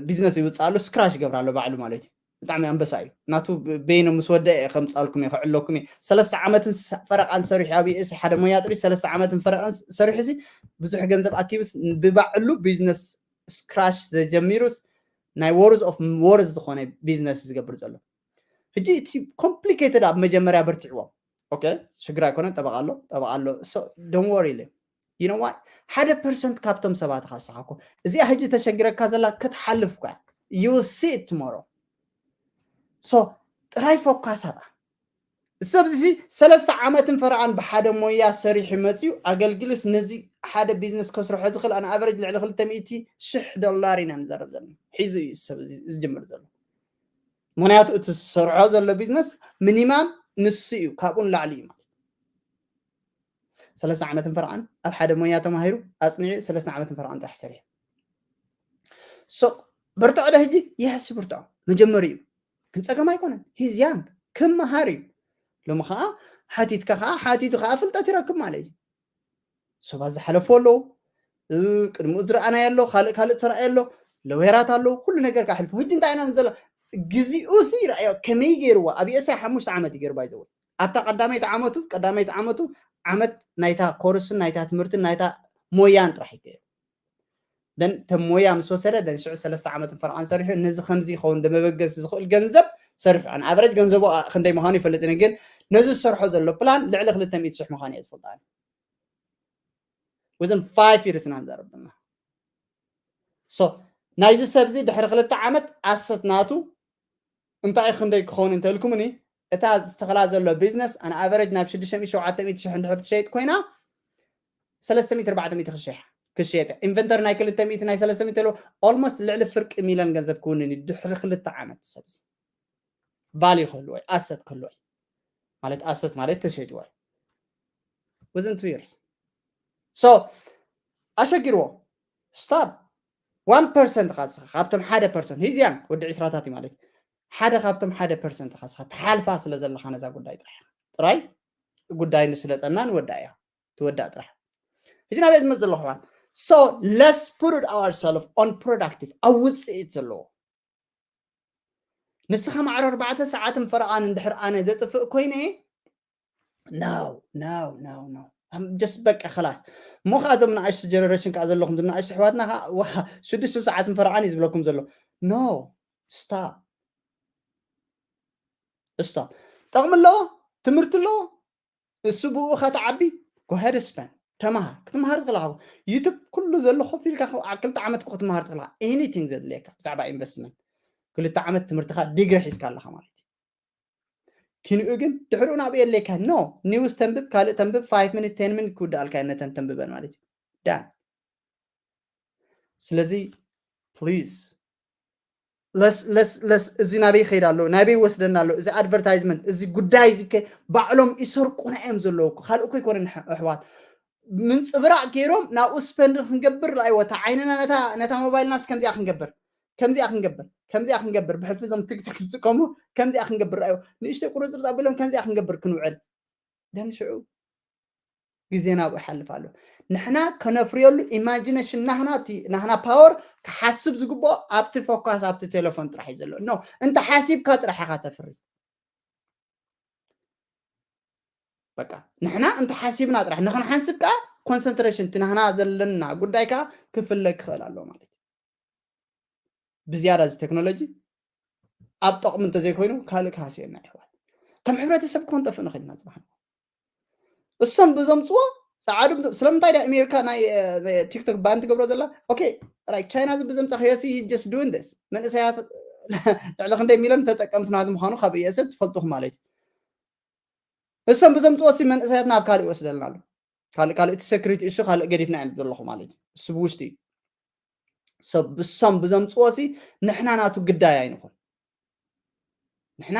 ቢዝነስ ይውፅእ ኣሎ ስክራሽ ይገብር ኣሎ ባዕሉ ማለት እዩ ብጣዕሚ ኣንበሳ እዩ ናቱ በይኑ ምስ ወደ ከምፃልኩም እየ ከዕለኩም እየ ሰለስተ ዓመትን ፈረቃን ሰሪሑ ኣብ ዩኤስ ሓደ ሞያ ጥሪ ሰለስተ ዓመትን ፈረቃን ሰሪሑ ሲ ብዙሕ ገንዘብ ኣኪብስ ብባዕሉ ቢዝነስ ስክራሽ ዘጀሚሩስ ናይ ወርዝ ኦፍ ወርዝ ዝኾነ ቢዝነስ ዝገብር ዘሎ ሕጂ እቲ ኮምፕሊኬትድ ኣብ መጀመርያ በርትዕዎም ኦኬ ሽግር ኣይኮነ ጠበቃ ኣሎ ጠበቃ ኣሎ ደንወር ኢለ you know what ሓደ ፐርሰንት ካብቶም ሰባት ኢኻ ንስኻ እኮ እዚኣ ሕጂ ተሸግረካ ዘላ ክትሓልፍ እኳ you will see it tomorrow so ጥራይ ፎካስ ኣብኣ ሰብ እዚ ሰለስተ ዓመትን ፈረቓን ብሓደ ሞያ ሰሪሑ መፅዩ ኣገልግሉስ ነዚ ሓደ ቢዝነስ ከስርሖ ዝኽእል ኣን ኣቨሬጅ ልዕሊ ክልተ ሚእቲ ሽሕ ዶላር ኢና ንዛረብ ዘለና ሒዙ እዩ ሰብ እዚ ዝጅምር ዘሎ ምክንያቱ እቲ ዝሰርሖ ዘሎ ቢዝነስ ሚኒማም ንሱ እዩ ካብኡ ንላዕሊ እዩ ማለት ሰለስተ ዓመትን ፈረቓን ኣብ ሓደ ሞያ ተማሂሩ ኣፅኒዑ ሰለስተ ዓመትን ፈረቓን ጥራሕ ሰሪሑ ሶ በርትዖ ዶ ሕጂ የስ ይብርትዖ መጀመሪ እዩ ግን ፀገም ኣይኮነን ሂዝ ያንግ ክመሃር እዩ ሎሚ ከዓ ሓቲትካ ከዓ ሓቲቱ ከዓ ፍልጠት ይረክብ ማለት እዩ ሰባት ዝሓለፉ ኣለዉ ቅድሚኡ ዝረኣናዮ ኣሎ ካልእ ካልእ ተረኣየ ኣሎ ለወራት ኣለዉ ኩሉ ነገር ክሕልፎ ሕጂ እንታይ ኢና ንዘሎ ግዜኡሲ ርኣዮ ከመይ ገይርዋ። ኣብ USA ሓሙሽተ ዓመት እዩ ገይሩ ባይዘወ። ኣብታ ቀዳመይቲ ዓመቱ ቀዳመይቲ ዓመቱ ዓመት ናይታ ኮርስን ናይታ ትምህርትን ናይታ ሞያን ጥራሕ እዩ ገይሩ። ደን ተሞያ ምስ ወሰደ ደን ሽዑ ሰለስተ ዓመትን ፈርቓን ሰሪሑ ነዚ ከምዚ ይኸውን መበገሲ ዝኽእል ገንዘብ ሰሪሑ። ኣን ኣቨሬጅ ገንዘቡ ክንደይ ምዃኑ ይፈልጥን፣ ግን ነዚ ዝሰርሖ ዘሎ ፕላን ልዕሊ ክልተ ሚእቲ ሽሕ ምዃኑ እየ ዝፈልጣ። Within five years ኢና ንዛረብ ዘለና። So ናይዚ ሰብዚ ድሕሪ ክልተ ዓመት ኣሰት ናቱ እንታይ ክንደይ ክኸውን እንተልኩምኒ፣ እታ ዝተኸላ ዘሎ ቢዝነስ ኣን ኣቨሬጅ ናብ ሽዱሽተ ሚእቲ ሸውዓተ ሚእቲ ሽሕ እንድሕር ትሸይጥ ኮይና ሰለስተ ሚእቲ ኣርባዕተ ሚእቲ ክሸይጥ ክሸየጥ፣ ኢንቨንተሪ ናይ ክልተ ሚእቲ ናይ ሰለስተ ሚእቲ ኣለዎ። ኦልሞስት ልዕሊ ፍርቂ ሚልዮን ገንዘብ ክውንን እዩ ድሕሪ ክልተ ዓመት። ሰብዚ ቫልዩ ክህልዎ እዩ፣ ኣሰት ክህልዎ እዩ። ማለት ኣሰት ማለት ተሸይጥዎ እዩ። Within two years። So ኣሸጊርዎ። Stop። One percent ኻስኻ ካብቶም ሓደ ፐርሰንት ሂዝያን ወዲ ዕስራታት እዩ ማለት እዩ። ሓደ ካብቶም ሓደ ፐርሰንት ኻስኻ ትሓልፋ ስለ ዘለኻ ነዛ ጉዳይ ጥራሕ ጥራይ ጉዳይ ንስለጠና ንወዳ እያ ትወዳእ ጥራሕ። ሕጂ ናበይ ዝመፅ ዘለኹ ኣሕዋት? So let's put ourselves on productive፣ ኣብ ውፅኢት ዘለዎ። ንስኻ ማዕረ ኣርባዕተ ሰዓትን ፈረቓን እንድሕር ኣነ ዘጥፍእ ኮይነ፣ no no no no just በቃ ኸላስ። እሞ ከዓ እዞም ንኣሽቱ ጀነሬሽን ከዓ ዘለኹም እዞም ንኣሽቱ ኣሕዋትና ከዓ ሽዱሽተ ሰዓትን ፈረቓን እዩ ዝብለኩም ዘሎ። No, stop stop። ጠቕሚ ኣለዎ፣ ትምህርቲ ኣለዎ። እሱ ብኡ ኸትዓቢ go ahead spend፣ ተምሃር። ክትምሃር ትኽእልኻ። ዩቱብ ኩሉ ዘሎ ኮፍ ኢልካ ክልተ ዓመት ክትምሃር ትኽእልኻ። ኤኒቲንግ ዘድልየካ ብዛዕባ ኢንቨስትመንት ክልተ ዓመት ትምህርትኻ ዲግሪ ሒዝካ ኣለኻ ማለት እዩ። ኪንኡ ግን ድሕሪኡ ናብኡ የድልየካ። ኖ፣ ኒውስ ተንብብ፣ ካልእ ተንብብ፣ ፋይቭ ሚኒት ቴን ሚኒት ክውድኣልካ እየ ነተን ተንብበን ማለት እዩ። ዳን። ስለዚ ፕሊዝ ለስ ለስ ለስ እዚ ናበይ ይኸይድ ኣሎ? ናበይ ይወስደና ኣሎ? እዚ ኣድቨርታይዝመንት፣ እዚ ጉዳይ እዚ ከ ባዕሎም ይሰርቁና እዮም ዘለዉ እኮ። ካልእ እኮ ኣይኮነን ኣሕ- ኣሕዋት። ምንፅብራቕ ገይሮም ናብኡ ስፐንድ ክንገብር ርኣይዎ። እታ ዓይንና ነታ ነታ ሞባይልናስ ከምዚኣ ክንገብር ከምዚኣ ክንገብር ከምዚኣ ክንገብር ብሕልፊ እዞም ቲክቶክ ዝጥቀሙ ከምዚኣ ክንገብር ርኣይዎ። ንእሽተይ ቁርፅርፅ ኣቢሎም ከምዚኣ ክንገብር ክንውዕል ደን ሽዑ ግዜ ናብኡ ይሓልፍ ኣሎ። ንሕና ከነፍርየሉ ኢማጂነሽን ናህና እቲ ናህና ፓወር ክሓስብ ዝግብኦ ኣብቲ ፎካስ ኣብቲ ቴሌፎን ጥራሕ እዩ ዘሎ። ኖ፣ እንተ ሓሲብካ ጥራሕ ኢኻ ተፍሪ። በቃ ንሕና እንተ ሓሲብና ጥራሕ ንክንሓንስብ ከዓ ኮንሰንትሬሽን እቲ ናህና ዘለና ጉዳይ ከዓ ክፍለ ክኽእል ኣለዎ ማለት እዩ። ብዝያዳ እዚ ቴክኖሎጂ ኣብ ጠቕሚ እንተዘይኮይኑ ካልእ ክሃስየና ይሕዋት። ከም ሕብረተሰብ እኮ ንጠፍእ ንኽእል ኢና ጽባሕ። እሶም ብዘምፅዎ ፃዓዱ ስለምንታይ ዳ ኣሜሪካ ናይ ቲክቶክ ባን ትገብሮ ዘላ? ኦኬ፣ ራይት፣ ቻይና እዚ ብዘምፃ ክየሲ just doing this መንእሰያት ልዕሊ ክንደይ ሚሊዮን ተጠቀምቲ ናቱ ምዃኑ ካብ የሰ ትፈልጡኹ ማለት እዩ። እሶም ብዘምፅዎ ሲ መንእሰያት ናብ ካልእ ይወስደልና ኣሎ። ካልእ ካልእ እቲ ሴኩሪቲ እሱ ካልእ ገዲፍና ኢና ዘለኹ ማለት እዩ። እሱ ብውሽጢ እዩ። ሰብ ብሶም ብዘምፅዎ ሲ ንሕና ናቱ ግዳይ ኣይንኹን። ንሕና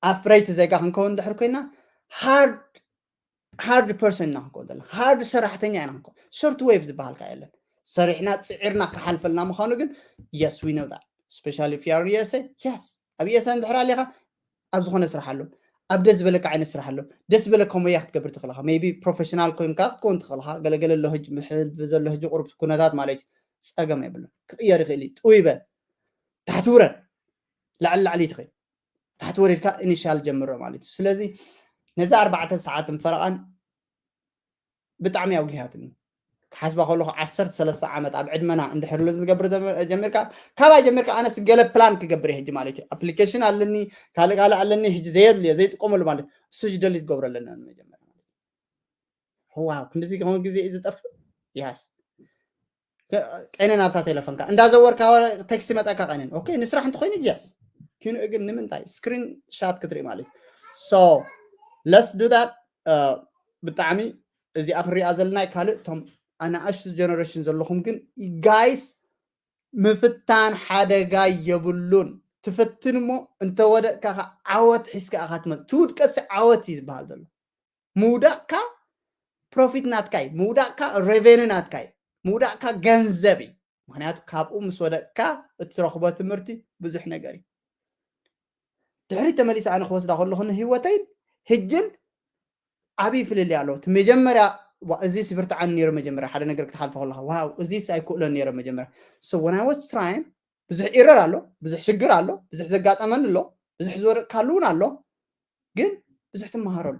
ኣፍረይቲ ዜጋ ክንከውን ድሕር ኮይና ሃርድ ሃርድ ፐርሰን ኢና ክንከውን ዘለና። ሃርድ ሰራሕተኛ ኢና ክንከውን። ሾርት ዌቭ ዝበሃል ከ የለን። ሰሪሕና ፅዒርና ክሓልፈልና ምዃኑ ግን yes we know that, especially if you are in USA። Yes ኣብ USA እንድሕር ኣለኻ ኣብ ዝኾነ ስራሕ ኣሎ፣ ኣብ ደስ ዝበለካ ዓይነት ስራሕ ኣሎ። ደስ ዝበለካ ሞያ ክትገብር ትኽእልኻ። ሜቢ ፕሮፌሽናል ኮይንካ ክትከውን ትኽእልኻ። ገለገለ ኣሎ ህጅ ምሕልፍ ዘሎ ህጅ ቁሩብ ኩነታት ማለት እዩ። ፀገም የብሉን። ክቕየር ይኽእል እዩ። ጥው ይበል። ታሕቲ ውረድ። ላዕሊ ላዕሊ ትኽእል። ታሕቲ ወሪድካ ኢኒሻል ጀምሮ ማለት እዩ። ስለዚ ነዚ ኣርባዕተ ሰዓትን ፈረቓን ብጣዕሚ ኣጉሂያትኒ። ክሓስባ ከለኹ ዓሰርተ ሰለስተ ዓመት ኣብ ዕድመና እንድሕር ሉዝ ዝገብር ዘመ- ጀሚርካ ካባይ ጀሚርካ ኣነስ ገለ ፕላን ክገብር እየ ሕጂ ማለት እዩ። ኣፕሊኬሽን ኣለኒ፣ ካልእ ካልእ ኣለኒ፣ ሕጂ ዘየድልዮ ዘይጥቀመሉ ማለት እሱ ሕጂ ደሊት ክገብሮ ኣለና መጀመርያ ማለት እዩ። ዋው ክንድዚ ከሆን ግዜ እዩ ዝጠፍእ። ያስ ቀነ ናብታ ቴሌፎንካ እንዳዘወርካ ቴክስት ይመፀካ ቀንን። ኦኬ ንስራሕ እንተኮይኑ ያስ ኪኑ ግን ንምንታይ ስክሪን ሻት ክትርኢ ማለት እዩ። So let's do that። ብጣዕሚ እዚኣ ክንሪኣ ዘለና ካልእ እቶም ኣናእሽቱ ጀነሬሽን ዘለኹም ግን ጋይስ ምፍታን ሓደጋ የብሉን። ትፍትን እሞ እንተወደቅካ ከ ዓወት ሒዝካ ኢኻ ትመፅእ። እቲ ውድቀት ሲ ዓወት እዩ ዝበሃል ዘሎ። ምውዳቅካ ፕሮፊት ናትካ እዩ። ምውዳቅካ ሬቬኒ ናትካ እዩ። ምውዳቅካ ገንዘብ እዩ። ምክንያቱ ካብኡ ምስ ወደቅካ እትረኽቦ ትምህርቲ ብዙሕ ነገር እዩ። ድሕሪት ተመሊሰ ኣነ ክወስዳ ከለኹ ንህይወተይን ህጅን ዓብዪ ፍልልይ ኣለዎ። እቲ መጀመርያ ዋ- እዚስ ብርትዓኒ ነይሩ መጀመርያ ሓደ ነገር ክትሓልፎ ከለኻ ዋው እዚስ ኣይክእሎን ነይረ መጀመርያ። So when I was trying ብዙሕ ኢረር ኣሎ፣ ብዙሕ ሽግር ኣሎ፣ ብዙሕ ዘጋጠመኒ ኣሎ፣ ብዙሕ ዝወደቅካሉ እውን ኣሎ። ግን ብዙሕ ትመሃረሉ፣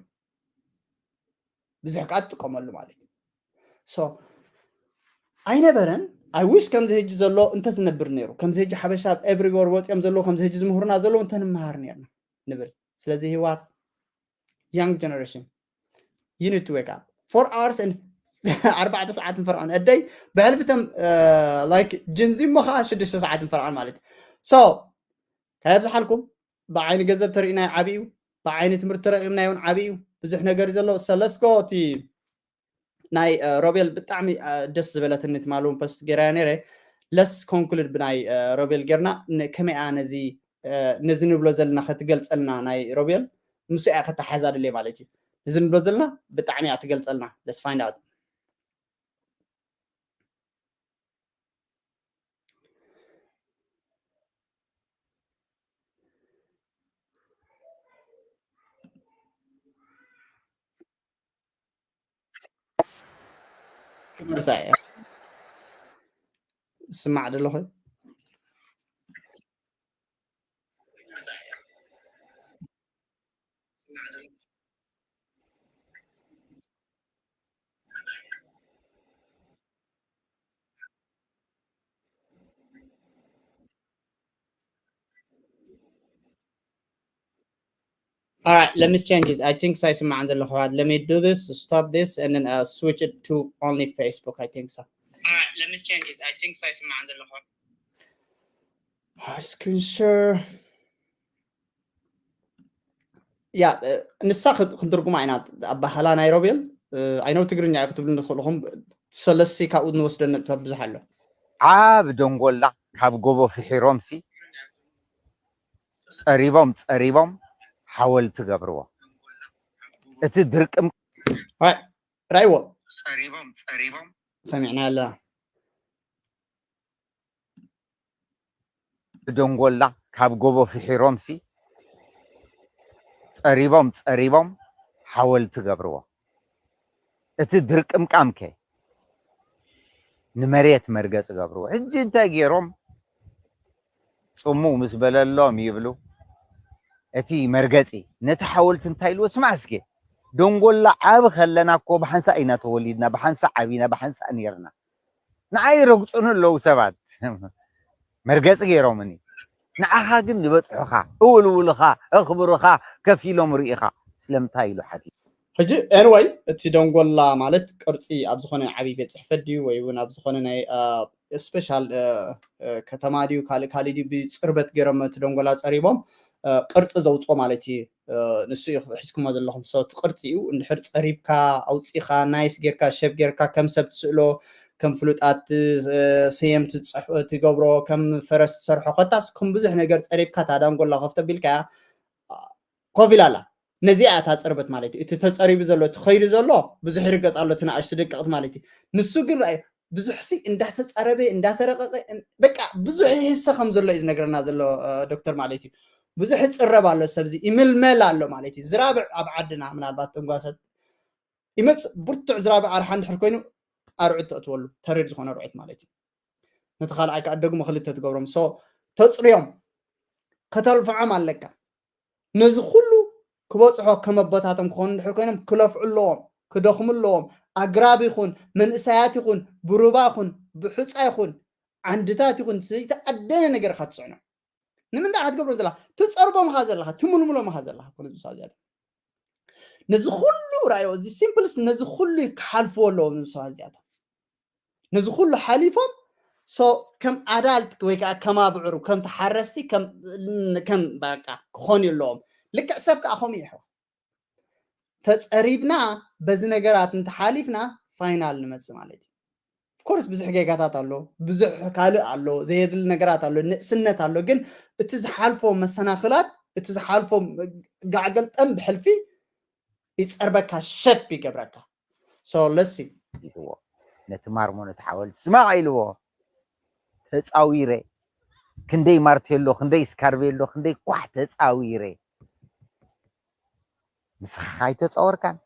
ብዙሕ ከዓ ትጥቀመሉ ማለት እዩ። So ኣይነበረን። I wish ከምዚ ሕጂ ዘሎ እንተዝነብር ነይሩ፣ ከምዚ ሕጂ ሓበሻ ኣብ everywhere ወፂኦም ዘለዉ፣ ከምዚ ሕጂ ዝምህሩና ዘለዉ እንተንመሃር ነርና ንብል። ስለዚ ህይወት፣ young generation, you need to wake up. Four hours and ኣርባዕተ ሰዓት ንፈርዖን፣ ኣደይ ብሕልፊ ተም like ጅንዚ እሞ ከዓ ሽዱሽተ ሰዓት ንፈርዖን ማለት እዩ። So ከየብዝሓልኩም። ብዓይኒ ገንዘብ ተርእናዮ ዓብዩ፣ ብዓይኒ ትምህርቲ ተረቂብናዮ እውን ዓብዩ። ብዙሕ ነገር እዩ ዘሎ። So let's go። እቲ ናይ ሮቤል ብጣዕሚ ደስ ዝበለትኒ፣ ትማሊ እውን ፖስት ገይረያ ነይረ። Let's conclude ብናይ ሮቤል ጌርና፣ ከመይ እያ ነዚ ነዚ ንብሎ ዘለና ከትገልፀልና፣ ናይ ሮቤል ምስ እያ ከተሓዛ ድልየ ማለት እዩ። ነዚ ንብሎ ዘለና ብጣዕሚ እያ ትገልፀልና። Let's find out። ክመርሳ እየ ስማዕ ደለኹ። All right, let me change it. I think ሳይስማዕ ዘለኹ። Let me do this, stop this, and then uh, switch it to only Facebook. I think so. All right, let me change it. I think ሳይስማዕ ዘለኹ። Screen share. ያ ንሳ ክንትርጉማ ኢና። ኣባህላ ናይ ሮቤል፣ I know ትግርኛ እዩ ክትብሉ ንትኽእልኹም። ሰለሲ ካብኡ ንወስደ ነጥብታት ብዙሕ ኣሎ። ዓብ ደንጎላ ካብ ጎቦ ፍሒሮም ሲ ጸሪቦም ጸሪቦም ሓወልቲ ገብርዎ። እቲ ድርቅም ራይዎ ጸሪቦም ጸሪቦም ሰሚዕና ኣለና። ደንጎላ ካብ ጎቦ ፍሒሮም ሲ ጸሪቦም ጸሪቦም ሓወልቲ ገብርዎ። እቲ ድርቅምቃም ከ ንመሬት መርገጺ ገብርዎ። ሕጂ እንታይ ገይሮም? ጽሙው ምስ በለሎም ይብሉ፣ እቲ መርገጺ ነቲ ሓወልቲ እንታይ ኢልዎ? ስማዕ እስኪ፣ ደንጎላ ዓቢ ከለና እኮ ብሓንሳእ ኢና ተወሊድና፣ ብሓንሳእ ዓቢና፣ ብሓንሳእ ነይርና። ንዓይ ይረግጹኒ ኣለዉ ሰባት። መርገጺ ገይሮምኒ። ንዓኻ ግን ይበጽሑኻ፣ እውልውልኻ፣ ኣኽብሩኻ፣ ከፊሎም ርኢኻ። ስለምንታይ ኢሉ ሓቲቱ። ሕጂ ኤንወይ እቲ ደንጎላ ማለት ቅርጺ ኣብ ዝኾነ ዓብዪ ቤት ጽሕፈት ድዩ ወይ እውን ኣብ ዝኾነ ናይ ስፔሻል ከተማ ድዩ ካልእ ካልእ ድዩ ብጽርበት ገይሮም እቲ ደንጎላ ጸሪቦም ቅርጺ ዘውፅኦ ማለት እዩ። ንሱ እዩ ሒዝኩሞ ዘለኹም ሰው እቲ ቅርጺ እዩ። እንድሕር ጸሪብካ ኣውፂኻ ናይስ ጌርካ ሸብ ጌርካ ከም ሰብ ትስእሎ ከም ፍሉጣት ሰየምቲ ትገብሮ ከም ፈረስ ትሰርሖ ኮታስ ከም ብዙሕ ነገር ጸሪብካ እታ ዳንጎላ ኮፍ ተቢልካ ኮፍ ኢላ ኣላ። ነዚኣ እታ ጽርበት ማለት እዩ። እቲ ተጸሪቡ ዘሎ እቲ ኸይዱ ዘሎ ብዙሕ ይርገጽ ኣሎ እቲ ንኣሽቱ ደቀቕቲ ማለት እዩ። ንሱ ግን ርኣዩ ብዙሕ ሲ እንዳተጸረበ እንዳተረቀቀ በቃ ብዙሕ ይህሰ ከም ዘሎ እዩ ዝነግረና ዘሎ ዶክተር ማለት እዩ። ብዙሕ ይጽረብ ኣሎ ሰብዚ ይምልመል ኣሎ ማለት እዩ። ዝራብዕ ኣብ ዓድና ምናልባት ተንጓሰት ይመጽእ ብርቱዕ ዝራብዕ ኣርሓ እንድሕር ኮይኑ ኣርዑት ተእትወሉ ተሪር ዝኾነ ኣርዑት ማለት እዩ። ነቲ ካልኣይ ከዓ ደግሞ ክልተ ትገብሮም so ተጽርዮም ከተልፍዖም ኣለካ። ነዚ ኩሉ ክበፅሖ ከም ኣቦታቶም ክኾኑ እንድሕር ኮይኖም ክለፍዑ ኣለዎም፣ ክደኽሙ ኣለዎም። ኣግራብ ይኹን መንእሰያት ይኹን ብሩባ ይኹን ብሑፃ ይኹን ዓንድታት ይኹን ዘይተኣደነ ነገር ኢኻ ትፅዕኖም። ንምንታይ ኢኻ ትገብሮም ዘለኻ? ትፀርቦም ኢኻ ዘለኻ፣ ትምልምሎም ኢኻ ዘለኻ። ኩሉ ዝብሳ እዚኣቶም ነዚ ኩሉ ራእዮ እዚ ሲምፕልስ ነዚ ኩሉ ክሓልፍዎ ኣለዎም ዝብሳ እዚኣቶም ነዚ ኩሉ ሓሊፎም so ከም ኣዳልት ወይ ከዓ ከም ኣብዕሩ ከም ተሓረስቲ ከም በቃ ክኾኑ ኣለዎም። ልክዕ ሰብ ከዓ ከምኡ ይሑ ተፀሪብና በዚ ነገራት እንተሓሊፍና ፋይናል ንመፅእ ማለት እዩ። ኦፍኮርስ ብዙሕ ጌጋታት ኣሎ፣ ብዙሕ ካልእ ኣሎ፣ ዘየድሊ ነገራት ኣሎ፣ ንእስነት ኣሎ። ግን እቲ ዝሓልፎ መሰናኽላት እቲ ዝሓልፎ ጋዕገልጠም ብሕልፊ ይፀርበካ ሸፕ ይገብረካ። So let's see ኢልዎ ነቲ ማርሞ ነቲ ሓወልቲ ስማቕ ኢልዎ ተፃዊረ ክንደይ ማርቴሎ ክንደይ ስካርቤሎ ክንደይ ኳሕ ተፃዊረ ንስኻ ኣይተፃወርካን።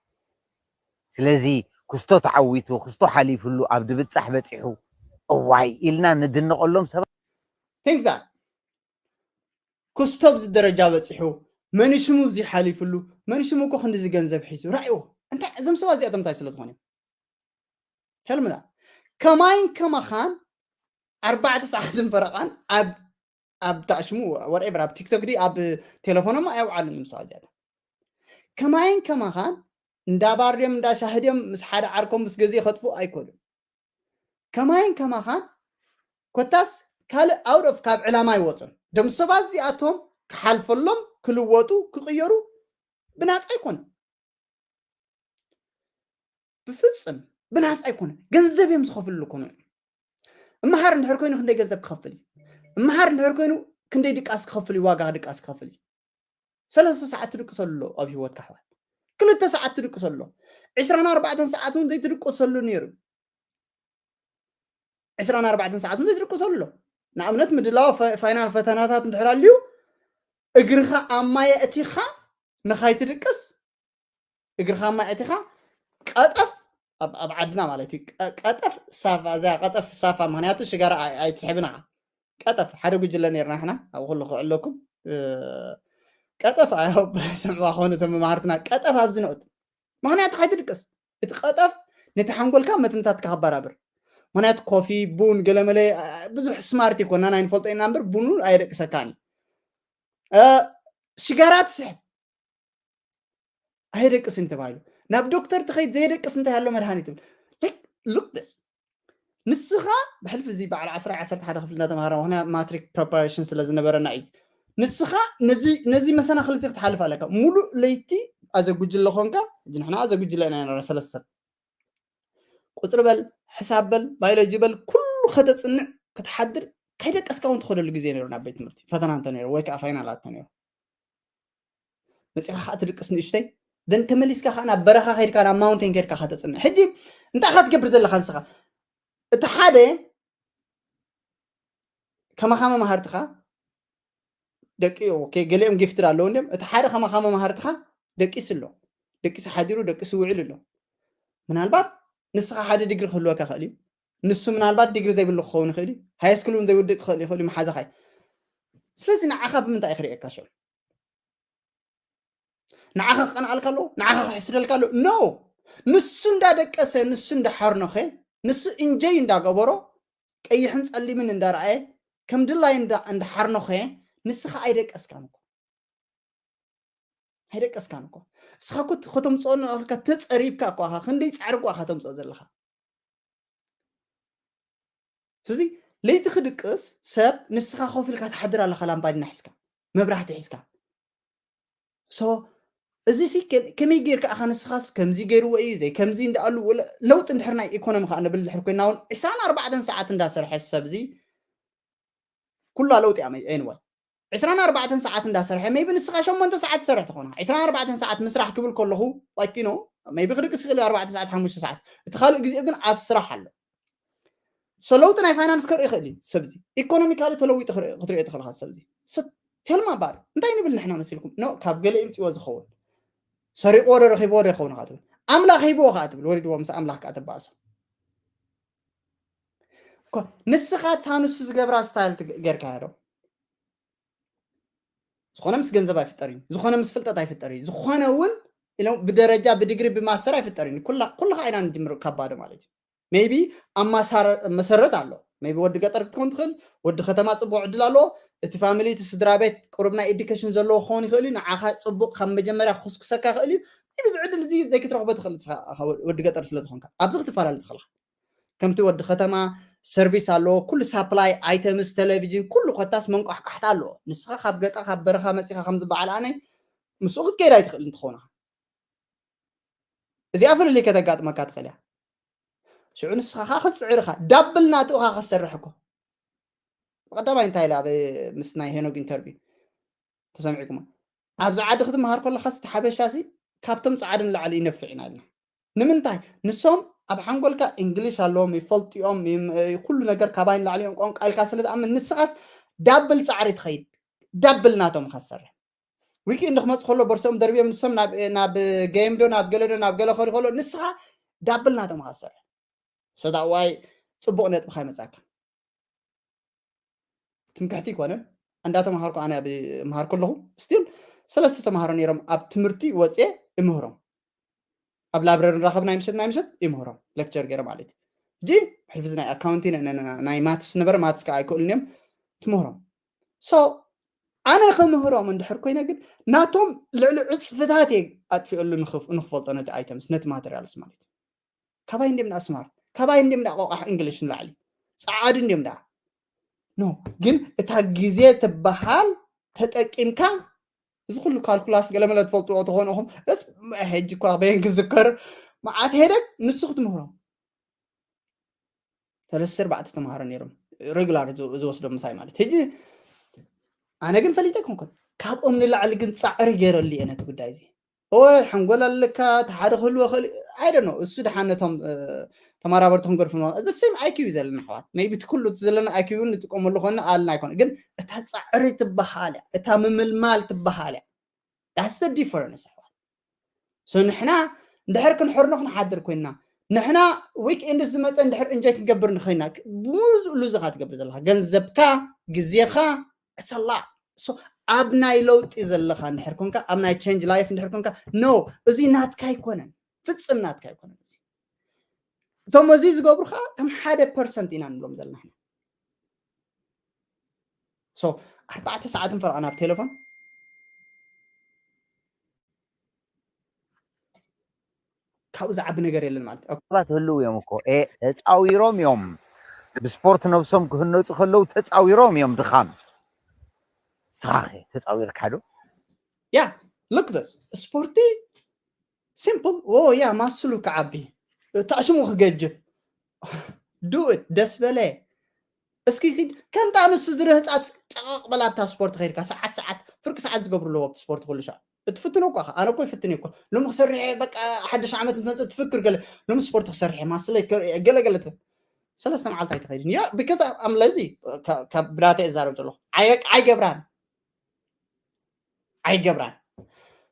ስለዚ ክስቶ ተዓዊቱ ክስቶ ሓሊፍሉ ኣብ ድብፃሕ በፂሑ እዋይ ኢልና ንድንቐሎም ሰባት Think that ክስቶ ኣብዚ ደረጃ በፂሑ፣ መን ሽሙ እዚ ሓሊፍሉ፣ መን ሽሙ እኮ ክንዲዚ ገንዘብ ሒዙ ራእይዎ። እንታይ እዞም ሰባት እዚኣቶም እንታይ ስለ ዝኾነ እዮም? Tell me that። ከማይን ከማኻን ኣርባዕተ ሰዓትን ፈረቓን ኣብ ኣብ ታሽሙ whatever ኣብ ቲክቶክ ዲ ኣብ ቴሌፎኖም ኣየውዓሉን እዮም ሰባት እዚኣቶም። ከማይን ከማኻን እንዳ ባር ድዮም እንዳ ሻሂ ድዮም ምስ ሓደ ዓርኮም ምስ ገዜ ከጥፉ ኣይኮኑን። ከማይን ከማኻን ኮታስ ካልእ out of ካብ ዕላማ ኣይወፁን። ደም ሰባት እዚኣቶም ክሓልፈሎም ክልወጡ ክቕየሩ ብናፃ ኣይኮኑን። ብፍፅም ብናፃ ኣይኮነ፣ ገንዘብ እዮም ዝኸፍሉ እኮ ንዑ። እመሃር እንድሕር ኮይኑ ክንደይ ገንዘብ ክኸፍል እዩ? እመሃር እንድሕር ኮይኑ ክንደይ ድቃስ ክኸፍል እዩ? ዋጋ ድቃስ ክኸፍል እዩ? ሰለስተ ሰዓት ትድቅሰሉ ኣሎ ኣብ ህይወትካ ኣሕዋት። ክልተ ሰዓት ትድቅሰሉ ኣሎ። ዕስራን ኣርባዕተን ሰዓት እውን ዘይትድቅሰሉ ነይሩ። ዕስራን ኣርባዕተን ሰዓት እውን ዘይትድቅሰሉ ኣሎ። ንኣብነት ምድላው ፋ- ፋይናል ፈተናታት እንድሕር ኣልዩ እግርኻ ኣብ ማይ ኣእቲኻ ንኻይትድቅስ እግርኻ ማይ ኣእቲኻ ቀጠፍ ኣብ ኣብ ዓድና ማለት እዩ። ቀ- ቀጠፍ ሳፋ እዛ ቀጠፍ ሳፋ ምክንያቱ ሽጋራ ኣይ- ኣይትስሕብን ኢኻ። ቀጠፍ ሓደ ጉጅለ ነርና ንሕና ኣብ ኩሉ ክዕለኩም እ፣ ቀጠፍ ኣይ hope ስምዕዋ ክኾኑ እቶም መማህርትና ቀጠፍ ኣብዚ ነእቱ ምክንያቱ ካይትድቅስ እቲ ቀጠፍ ነቲ ሓንጎልካ መትንታትካ ከበራብር ምክንያቱ ኮፊ ቡን ገለመለ እ፣ ብዙሕ ስማርት ይኮና ናይ ንፈልጦ ኢና እምበር ቡኑ ኣየደቅሰካን እዩ እ፣ ሽጋራ ትስሕብ ኣየደቅስን ተባሂሉ ናብ ዶክተር ትኸይድ ዘየደቅስ እንታይ ኣሎ መድሃኒት ትብል like look this ንስኻ ብሕልፊ እዚ በዓል ዓስራ ዓሰርተ ሓደ ክፍሊ እናተምሃረ ምክንያት ማትሪክ ፕሪፓሬሽን ስለ ዝነበረና እዩ ንስኻ ነዚ ነዚ መሰናክል እዚ ክትሓልፍ ኣለካ ሙሉእ ለይቲ ኣዘ ጉጅለ ኮንካ ሕጂ ንሕና ኣዘ ጉጅለ ኢና ነረ ሰለስተ ሰብ ቁፅሪ በል ሕሳብ በል ባዮሎጂ በል ኩሉ ከተፅንዕ ክትሓድር ከይደቀስካ እውን ትኸደሉ ግዜ ነይሩ ናብ ቤት ትምህርቲ ፈተና እንተ ነይሩ ወይ ከዓ ፋይናል ኣተ ነይሩ መፂኻ ከዓ ትድቅስ ንእሽተይ then ተመሊስካ ከዓ ናብ በረኻ ከድካ ናብ ማውንቴን ከድካ ከተፅንዕ ሕጂ እንታይ ካ ትገብር ዘለካ ንስኻ እቲ ሓደ ከማኻ መማሃርትኻ ደቂ okay ገሊኦም ጊፍትድ ኣለዉ እንዲም እቲ ሓደ ከማኻ መማሃርትኻ ደቂስ ኣሎ ደቂስ ሓዲሩ ደቂስ ውዕል ኣሎ ምናልባት ንስኻ ሓደ ዲግሪ ክህልወካ ክእል እዩ ንሱ ምናልባት ዲግሪ ዘይብሉ ክኸውን ይኽእል እዩ ሃይ ስኩል እውን ዘይውድእ ክኽእል ይኽእል እዩ መሓዛኻይ ስለዚ ንዓኻ ብምንታይ ክርእየካ ሽዑ ንዓኻ ክቐንኣልካ ኣለዎ ንዓኻ ክሕስደልካ ኣለዎ no ንሱ እንዳደቀሰ ንሱ እንዳሓርኖኸ ንሱ እንጀይ እንዳገበሮ ቀይሕን ጸሊምን እንዳረኣየ ከም ድላይ እንዳሓርኖኸ ንስኻ ኣይደቀስካን እኮ ኣይደቀስካን እኮ እስኻ እኮ ከተምፅኦ ንኽልካ ተፀሪብካ እኮ ኣኻ ክንደይ ፃዕሪ እኮ ኣኻ ተምፅኦ ዘለኻ ስለዚ ለይቲ ክድቅስ ሰብ ንስኻ ኮፍ ኢልካ ትሓድር ኣለኻ ላምባዲና ሒዝካ መብራህቲ ሒዝካ so እዚ ሲ ከመይ ጌርካ ኣኻ ንስኻስ ከምዚ ገይርዎ እዩ ዘይ ከምዚ እንዳኣሉ ለውጢ እንድሕር ናይ ኢኮኖሚ ከዓ ንብል ድሕር ኮይና እውን ዕስራን ኣርባዕተን ሰዓት እንዳሰርሐ ሰብ እዚ ኩላ ለውጢ እያ መይ- anyway ዕስራን ኣርባዕተን ሰዓት እንዳሰርሐ maybe ንስኻ ሸሞንተ ሰዓት ትሰርሕ ትኾና ዕስራን ኣርባዕተን ሰዓት ምስራሕ ክብል ከለኹ like you know maybe ክድቅስ ይኽእል ኣርባዕተ ሰዓት ሓሙሽተ ሰዓት እቲ ካልእ ግዜኡ ግን ኣብ ስራሕ ኣሎ so ለውጢ ናይ ፋይናንስ ከርኢ ይኽእል እዩ ሰብ እዚ economically ተለዊጡ ክርኢ- ክትሪኦ ትኽእልካ ሰብ እዚ so tell me about it እንታይ ንብል ንሕና መሲልኩም no ካብ ገለ ይምፅዎ ዝኸውን ሰሪቕዎ ዶ ረኺብዎ ዶ ይኸውን ካ ትብል ኣምላኽ ሂብዎ ከዓ ትብል ወሪድዎ ምስ ኣምላኽ ከዓ ተባእሶ እኮ ንስኻ እታ ንሱ ዝገብራ style ጌርካዮ ዶ ዝኾነ ምስ ገንዘብ ኣይፍጠር እዩ ዝኾነ ምስ ፍልጠት ኣይፍጠር እዩ ዝኾነ እውን ኢሎም ብደረጃ ብዲግሪ ብማስተር ኣይፍጠር እዩ ኩላ ኩሉ ከዓ ኢና ንጅምር ካብ ባዶ ማለት እዩ maybe ኣብ ማሳረ- መሰረት ኣሎ maybe ወዲ ገጠር ክትኮን ትኽእል ወዲ ከተማ ፅቡቅ ዕድል ኣለዎ እቲ ፋሚሊ እቲ ስድራ ቤት ቅሩብ ናይ ኤዱኬሽን ዘለዎ ክኸውን ይኽእል እዩ ንዓኻ ፅቡቅ ካብ መጀመርያ ክኩስኩሰካ ይኽእል እዩ maybe እዚ ዕድል እዚ ዘይክትረኽቦ ትኽእል ንስኻ ወዲ ገጠር ስለ ዝኾንካ ኣብዚ ክትፈላለ ትኽእልካ ከምቲ ወዲ ከተማ ሰርቪስ ኣለዎ ኩሉ ሳፕላይ ኣይተምስ ቴሌቪዥን ኩሉ ኮታስ መንቋሕቋሕታ ኣለዎ ንስኻ ካብ ገጠር ካብ በረኻ መፂኻ ከምዚ በዓል ኣነ ምስኡ ክትከይድ ኣይትኽእል እንትኾንኻ እዚኣ ፍልልይ ከተጋጥመካ ትኽእል እያ ሽዑ ንስኻ ከዓ ክትፅዕር ኢኻ ዳብል ናትኡ ኻ ክትሰርሕ እኮ ብቐዳማይ እንታይ ኢለ ኣብ ምስ ናይ ሄኖግ ኢንተርቪው ተሰሚዕኩማ ኣብዚ ዓዲ ክትመሃር ከለኻስ እቲ ሓበሻ ሲ ካብቶም ፃዓዱ ንላዕሊ ይነፍዕ ኢና ኢልና ንምንታይ ንሶም ኣብ ሓንጎልካ እንግሊሽ ኣለዎም ይፈልጡ እዮም ይም- ኩሉ ነገር ካባይ ንላዕሊ እዮም ቋንቋ ኢልካ ስለ ትኣምን ንስኻስ ዳብል ፃዕሪ ትኸይድ ዳብል ናቶም ኢኻ ትሰርሕ ዊኪ እንድክመፅ ከሎ ቦርሶም ደርብዮም ንሶም ናብ ናብ game ዶ ናብ ገለ ዶ ናብ ገለ ከዱ ከሎ ንስኻ ዳብል ናቶም ኢኻ ትሰርሕ so that why ፅቡቅ ነጥቢ ካይመፃካ ትምክሕቲ ይኮነን። እንዳተምሃርኩ ኣነ ኣብ ምሃር ከለኹ ስቲል ሰለስተ ተምሃሮ ነይሮም ኣብ ትምህርቲ ወፅየ እምህሮም። ኣብ ላይብረሪ ንራኸብ ናይ ምሸት ናይ ምሸት ይምህሮም ሌክቸር ገይረ ማለት እዩ። ሕጂ ሕፍዝ ናይ ኣካውንቲንግ ናይ ማትስ ነበረ፣ ማትስ ከዓ ኣይክእሉን እዮም ትምህሮም። ሶ ኣነ ክምህሮም እንድሕር ኮይነ ግን ናቶም ልዕሊ ዕፅፍታት እየ ኣጥፊኦሉ ንኽፍ- ንክፈልጦ ነቲ ኣይተምስ ነቲ ማተሪያልስ ማለት እዩ። ካባይ እንዲም ዳ ስማርት፣ ካባይ እንዲም ዳ ቆቃሕ እንግሊሽ ንላዕሊ ፃዓዱ እንዲም ዳ ኖ። ግን እታ ግዜ ትበሃል ተጠቂምካ እዚ ኩሉ ካልኩላስ ገለመለ ትፈልጥዎ ተኾንኹም እስ ሕጂ እኳ በየን ክዝከር መዓት ሄደግ ንሱ ክትምህሮም ሰለስተ ኣርባዕተ ተምሃሮ ነይሮም ሬጉላር ዝወስዶም ምሳይ ማለት። ሕጂ ኣነ ግን ፈሊጠ ኣይኮንኩን፣ ካብኦም ንላዕሊ ግን ፃዕሪ ገይረሉ እየ ነቲ ጉዳይ እዚ። እወ ሓንጎል ኣለካ፣ እቲ ሓደ ክህልዎ ክእል፣ I don't know፣ እሱ ደሓን ነቶም ተመራመርቲ ክንገድፉ ሴም ኣይኪው እዩ ዘለና ኣሕዋት። ሜይቢ እቲ ኩሉ እቲ ዘለና ኣይኪው ንጥቀመሉ ኮንና ኣልና ኣይኮነ፣ ግን እታ ፃዕሪ ትበሃል እያ፣ እታ ምምልማል ትበሃል እያ። That's the difference ኣሕዋት። ሶ ንሕና እንድሕር ክንሕርኖ ክንሓድር ኮይንና ንሕና ዊክ ኤንድ ዝመፀ እንድሕር እንጆይ ክንገብር ንኸይና ሙሉ እዚ ካ ትገብር ዘለካ ገንዘብካ ግዜኻ እሰላ ኣብ ናይ ለውጢ ዘለካ እንድሕር ኮንካ ኣብ ናይ ቸንጅ ላይፍ እንድሕር ኮንካ ኖ እዚ ናትካ ኣይኮነን ፍፅም ናትካ ኣይኮነን እዚ እቶም እዚ ዝገብሩ ከዓ ከም ሓደ ፐርሰንት ኢና ንብሎም ዘለና ሶ ኣርባዕተ ሰዓትን ፈረቓን ኣብ ቴሌፎን ካብኡ ዝዓቢ ነገር የለን ማለት እዩ። ሰባት ህልው እዮም እኮ ተፃዊሮም እዮም ብስፖርት ነብሶም ክህነፁ ከለዉ ተፃዊሮም እዮም ድኻም ንስኻ ተፃዊርካ ዶ ያ ልክ ስ ስፖርቲ ሲምፕል ያ ማስሉ ክዓቢ ታሽሙ ክገጅፍ ዱእት ደስ በለ እስኪ ኪድ ከምታ ንሱ ዝርህ ህፃት ጨቐቕ በላ ኣብታ ስፖርት ከይድካ ሰዓት ሰዓት ፍርቂ ሰዓት ዝገብሩ ኣለዎ ኣብቲ ስፖርት ኩሉ ሻዕ እትፍትኖ እኳ ኣነ እኮ ይፍትን እኮ ሎሚ ክሰርሕ በቃ ሓድሽ ዓመት እንትመፅእ ትፍክር ገለ ሎሚ ስፖርት ክሰርሕ ማስለይ ገለ ገለ ሰለስተ መዓልቲ ኣይትኸይድን ያ because I'm lazy ካብ ብራተ እዛረብ ዘለኹ ኣይገብራን ኣይገብራን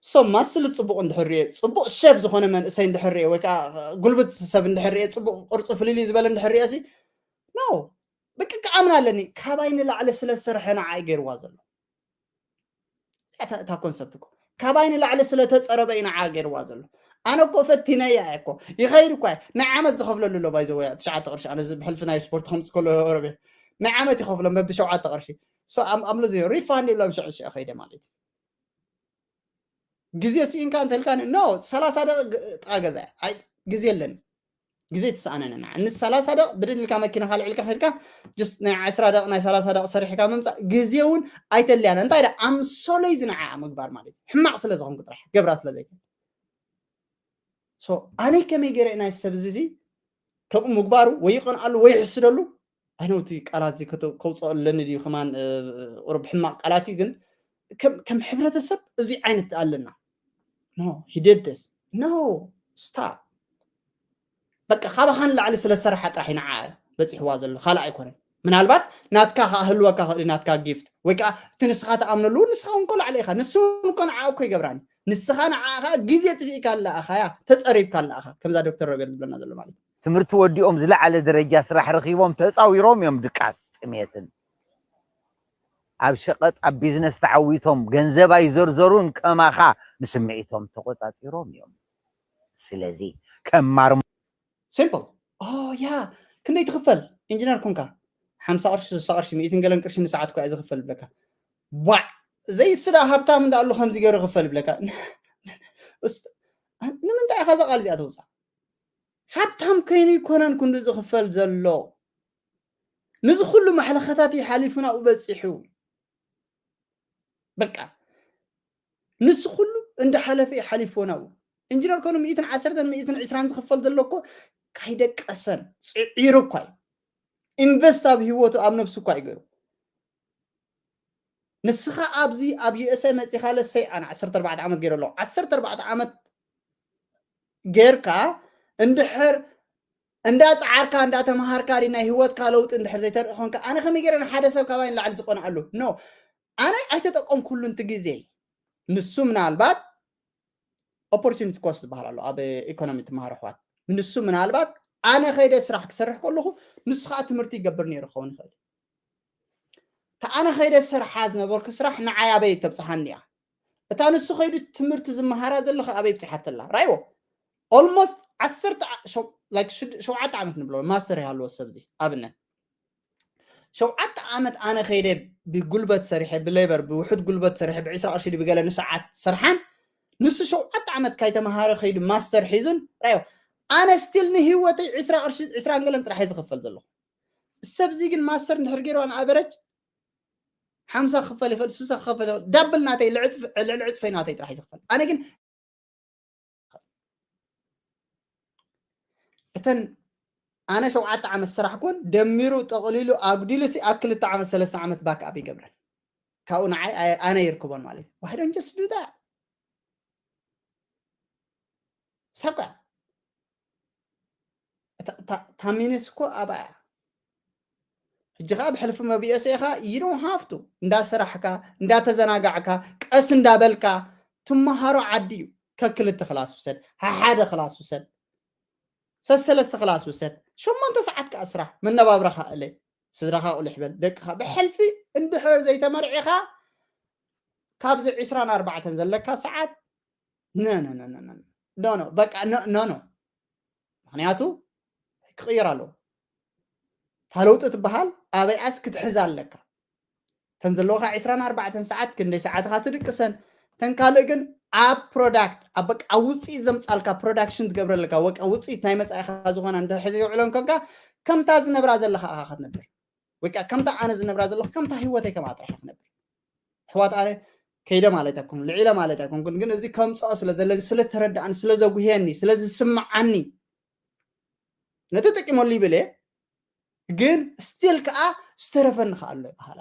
ሶ ማስል ፅቡቅ እንድሕር ርኤ ፅቡቅ ሸብ ዝኾነ መንእሰይ እንድሕር ርኤ ወይ ከዓ ጉልብት ሰብ እንድሕር ርኤ ፅቡቅ ቅርፂ ፍልልይ ዝበለ እንድሕር ርኤ ሲ ኖ በቂ ክኣምን ኣለኒ ካባይ ንላዕሊ ስለ ዝሰርሐ ንዓ እዩ ገይርዋ ዘሎ እታ ኮንሰፕት እኮ ካባይ ንላዕሊ ስለ ተፀረበ እዩ ንዓ ገይርዋ ዘሎ ኣነ እኮ ፈቲነያ እኮ ይኸይድ እኳ ናይ ዓመት ዝኸፍለሉ ኣሎ ባይዘወያ ትሽዓተ ቅርሺ ኣነ ብሕልፊ ናይ ስፖርት ከምፅ ከሎ ረብያ ናይ ዓመት ይኸፍሎ መቢ ሸውዓተ ቅርሺ ኣምሎ ሪፋንድ ይብሎም ሽዑ ሽዑ ከይደ ማለት እዩ ግዜ ስኢንካ እንተልካ ኖ ሰላሳ ደቂ ጥቃ ገዛ ግዜ ኣለኒ ግዜ ትሰኣነንና ን ሰላሳ ደቂ ብድልካ መኪና ካልዕልካ ከድካ ስ ናይ ዓስራ ደቂ ናይ ሰላሳ ደቂ ሰሪሕካ ምምፃእ ግዜ እውን ኣይተልያነ እንታይ ደ ኣምሶለይ ዝንዓኣ ምግባር ማለት እዩ ሕማቅ ስለ ዝኾንኩ ጥራሕ ገብራ ስለ ዘይኮን ኣነይ ከመይ ገይረ ናይ ሰብ እዚ ከምኡ ምግባሩ ወይ ይቐንኣሉ ወይ ይሕስደሉ ኣይነውቲ ቃላት እዚ ከውፅኦ ኣለኒ ድዩ ከማን ቁሩብ ሕማቅ ቃላት እዩ ግን ከም ሕብረተሰብ እዚ ዓይነት ኣለና ሂደደስ ኖ ስታ በቃ ካባኻ ንላዕሊ ስለ ዝሰርሓ ጥራሕ ንዓ በፂሕዋ ዘሎ ካልእ ኣይኮነን ምናልባት ናትካ ከዓ ህልወካ ክእል ናትካ ጊፍት ወይ ከዓ እቲ ንስኻ ተኣምነሉ ንስኻ እንኮ ላዕሊ ኢኻ ንሱ እንኮ ንዓ እኮ ይገብራኒ ንስኻ ንዓ ከዓ ግዜ ጥፊእካ ኣለኣኻ ያ ተፀሪብካ ኣለኣኻ ከምዛ ዶክተር ረቤል ዝብለና ዘሎ ማለት ትምህርቲ ወዲኦም ዝለዓለ ደረጃ ስራሕ ረኺቦም ተፃዊሮም እዮም ድቃስ ጥሜትን ኣብ ሸቐጥ ኣብ ቢዝነስ ተዓዊቶም ገንዘብ ኣይዘርዘሩን ከማኻ ንስምዒቶም ተቆፃፂሮም እዮም ስለዚ ከም ማርሞ ሲምፕል ያ ክንደይ ትኽፈል ኢንጂነር ኮንካ ሓምሳ ቅርሺ ስሳ ቅርሺ ሚእትን ገለን ቅርሺ ንሰዓት እኳ ዝኽፈል ብለካ ዋዕ ዘይስዳ ሃብታም እንዳኣሉ ከምዚ ገይሩ ክፈል ብለካ ንምንታይ ኢኻ እዛ ቃል እዚኣ ተውፃእ ሃብታም ከይኑ ይኮነን ክንዱ ዝኽፈል ዘሎ ንዚ ኩሉ ማሕለኸታት ሓሊፉ ናብኡ በፂሑ በቃ ንሱ ኩሉ እንዳሓለፈ እዩ ሓሊፍዎ ናብኡ ኢንጂነር ኮኑ ሚእትን ዓሰርተን ሚእትን ዕስራን ዝኽፈል ዘሎ እኮ ካይደቀሰን ፅዒሩ እኳ እዩ ኢንቨስት ኣብ ህይወቱ ኣብ ነብሱ እኳ እዩ ገይሩ ንስኻ ኣብዚ ኣብ USA መፂኻ ለሰይ ኣነ ዓሰርተ ኣርባዕተ ዓመት ገይረ ኣለኹ ዓሰርተ ኣርባዕተ ዓመት ጌርካ እንድሕር እንዳ ፃዓርካ እንዳ ተምሃርካ ዲ ናይ ህይወትካ ለውጢ እንድሕር ዘይተርኢ ኮንካ ኣነ ከመይ ገይረ ንሓደ ሰብ ካባይ ንላዕሊ ዝቆንኣሉ ኖ ኣነ ኣይተጠቀምኩሉን እቲ ግዜ ንሱ ምናልባት ኦፖርቹኒቲ ኮስት ዝበሃል ኣሎ ኣብ ኢኮኖሚ ትምሃር ኣሕዋት ንሱ ምናልባት ኣነ ከይደ ስራሕ ክሰርሕ ከለኹ ንሱ ከዓ ትምህርቲ ይገብር ነይሩ ክኸውን ይኽእል እታ ኣነ ከይደ ዝሰርሓ ዝነበርኩ ስራሕ ንዓይ ኣበይ ተብፅሓኒ እያ? እታ ንሱ ከይዱ ትምህርቲ ዝመሃራ ዘለኻ ኣበይ ብፅሓተላ? ራይዎ። Almost ዓሰርተ ዓ- ሸው- like ሽድ- ሸውዓተ ዓመት ንብሎ ማስተር ይሃለዎ ሰብ እዚ ኣብነት ሸውዓተ ዓመት ኣነ ከይደ ብጉልበት ሰሪሐ ብሌበር ብውሑድ ጉልበት ሰሪሐ ብዒስራ ቅርሺ ድዩ ብገለ ንሰዓት ሰርሓን ንሱ ሸውዓተ ዓመት ካይተመሃረ ከይዱ ማስተር ሒዙን ራዮ ኣነ ስቲል ንህይወተይ ዒስራ ቅርሺ ዒስራን ገለን ጥራሕ እየ ዝኸፈል ዘለኹ። ሰብዚ ግን ማስተር እንድሕር ገይሩ ኣን ኣቨረጅ ሓምሳ ክፈል ይኽእል ስሳ ክፈል ይኽእል ዳብል ናተይ ልዕፅፍ- ልዕሊ ዕፅፈይ ናተይ ጥራሕ እዩ ዝኽፈል ኣነ ግን እተን ኣነ ሸውዓተ ዓመት ስራሕ ኮን ደሚሩ ጠቕሊሉ ኣጉዲሉ ሲ ኣብ ክልተ ዓመት ሰለስተ ዓመት ባክ ኣብ ይገብረን ካብኡ ንዓይ ኣየ- ኣነ ይርክቦን ማለት እዩ why don't just do that ሰብ ከ እታ- እታ- እታ ሚኒስ እኮ ኣብኣ እያ ሕጂ ከዓ ብሕልፊ መብየሲ ኢኻ you don't have to እንዳሰራሕካ እንዳተዘናጋዕካ ቀስ እንዳበልካ ትመሃሮ ዓዲ እዩ ከክልተ ክላስ ውሰድ ሓሓደ ክላስ ውሰድ ሰሰለስተ ክላስ ውሰድ ሸሞንተ ሰዓት ከዓ ስራሕ መነባብረኻ እለ ስድራኻ ቁልሕ በል ደቅኻ ብሕልፊ እንድሕር ዘይተመርዒኻ ካብዚ ዒስራን ኣርባዕተን ዘለካ ሰዓት ኖ ኖ ኖ ኖ ኖ ኖ በቃ ኖ ኖ ኖ ምክንያቱ ክቕየር ኣለዎ እታ ለውጢ ትበሃል ኣበይኣስ ክትሕዝ ኣለካ ተን ዘለውካ ዒስራን ኣርባዕተን ሰዓት ክንደይ ሰዓትካ ትድቅሰን ተን ካልእ ግን ኣብ ፕሮዳክት ኣብ በቃ ውፅኢት ዘምፃልካ ፕሮዳክሽን ትገብረለካ ወቃ ውፅኢት ናይ መፃኢካ ዝኾነ እንተ ሕዚ የውዕሎን ከንካ ከምታ ዝነብራ ዘለካ ኣኻ ክትነብር ወይ ከዓ ከምታ ኣነ ዝነብራ ዘለኹ ከምታ ህይወተይ ከምኣ ጥራሕ ክነብር ኣሕዋት ኣነ ከይደ ማለት ኣይኮን ልዒለ ማለት ኣይኮንኩን ግን እዚ ከምፅኦ ስለ ዘለኒ ስለ ተረዳእኒ ስለ ዘጉህየኒ ስለ ዝስምዓኒ ነተጠቂመሉ ይብል እየ ግን ስቲል ከዓ ዝተረፈኒ ከዓ ኣሎ ይበሃላ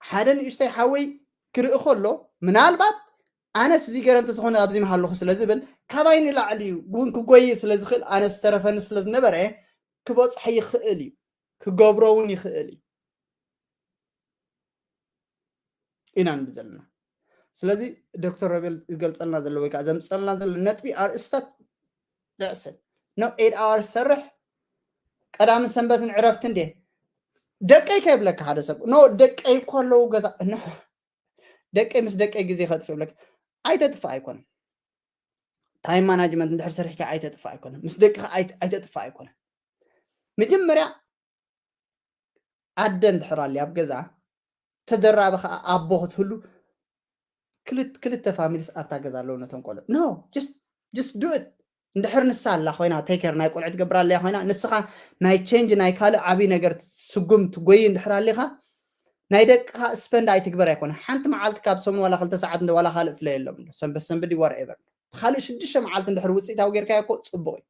ሓደ ንእሽተይ ሓወይ ክርኢ ከሎ ምናልባት ኣነስ እዚ ገረ እንተዝኾነ ኣብዚ መሃለኹ ስለ ዝብል ካባይ ንላዕሊ እዩ እውን ክጎይ ስለ ዝኽእል ኣነስ ዝተረፈኒ ስለ ዝነበረ ክበፅሖ ይኽእል እዩ ክገብሮ እውን ይኽእል እዩ ኢና ንብል ዘለና ስለዚ ዶክተር ረቤል ዝገልፀልና ዘሎ ወይ ከዓ ዘምፀልና ዘሎ ነጥቢ ኣርእስታት ብዕስል no eight hours ሰርሕ ቀዳምን ሰንበትን ዕረፍቲ እንዴ ደቀይ ከይብለካ ሓደ ሰብ no ደቀይ እኮ ኣለዉ ገዛ ደቀይ ምስ ደቀይ ግዜ ከጥፍእ ይብለካ ኣይተጥፍእ ኣይኮነን ታይም ማናጅመንት እንድሕር ሰሪሕካ ኣይተጥፍእ ኣይኮነን ምስ ደቅኻ ኣይተጥፍእ ኣይኮነን መጀመርያ ኣደ እንድሕር ኣሊ ኣብ ገዛ ተደራቢ ከዓ ኣቦ ክትህሉ ክልተ ፋሚሊስ ኣብታ ገዛ ኣለዉ ነቶም ቆልዑ no just do it እንድሕር ንሳ ኣላ ኮይና take care ናይ ቆልዑ ትገብር ኣለያ ኮይና ንስኻ ናይ ቸንጅ ናይ ካልእ ዓብይ ነገር ስጉም ትጎይ እንድሕር ኣሊኻ ናይ ደቅኻ ስፐንድ ኣይትግበር ኣይኮነ ሓንቲ መዓልቲ ካብ ሰሙን ዋላ ክልተ ሰዓት እንደ ዋላ ካልእ ፍለ የሎም ሰንበት ሰንበዲ whatever ካልእ ሽዱሽተ መዓልቲ እንድሕር ውፅኢታዊ ጌርካዮ እኮ ፅቡቕ እዩ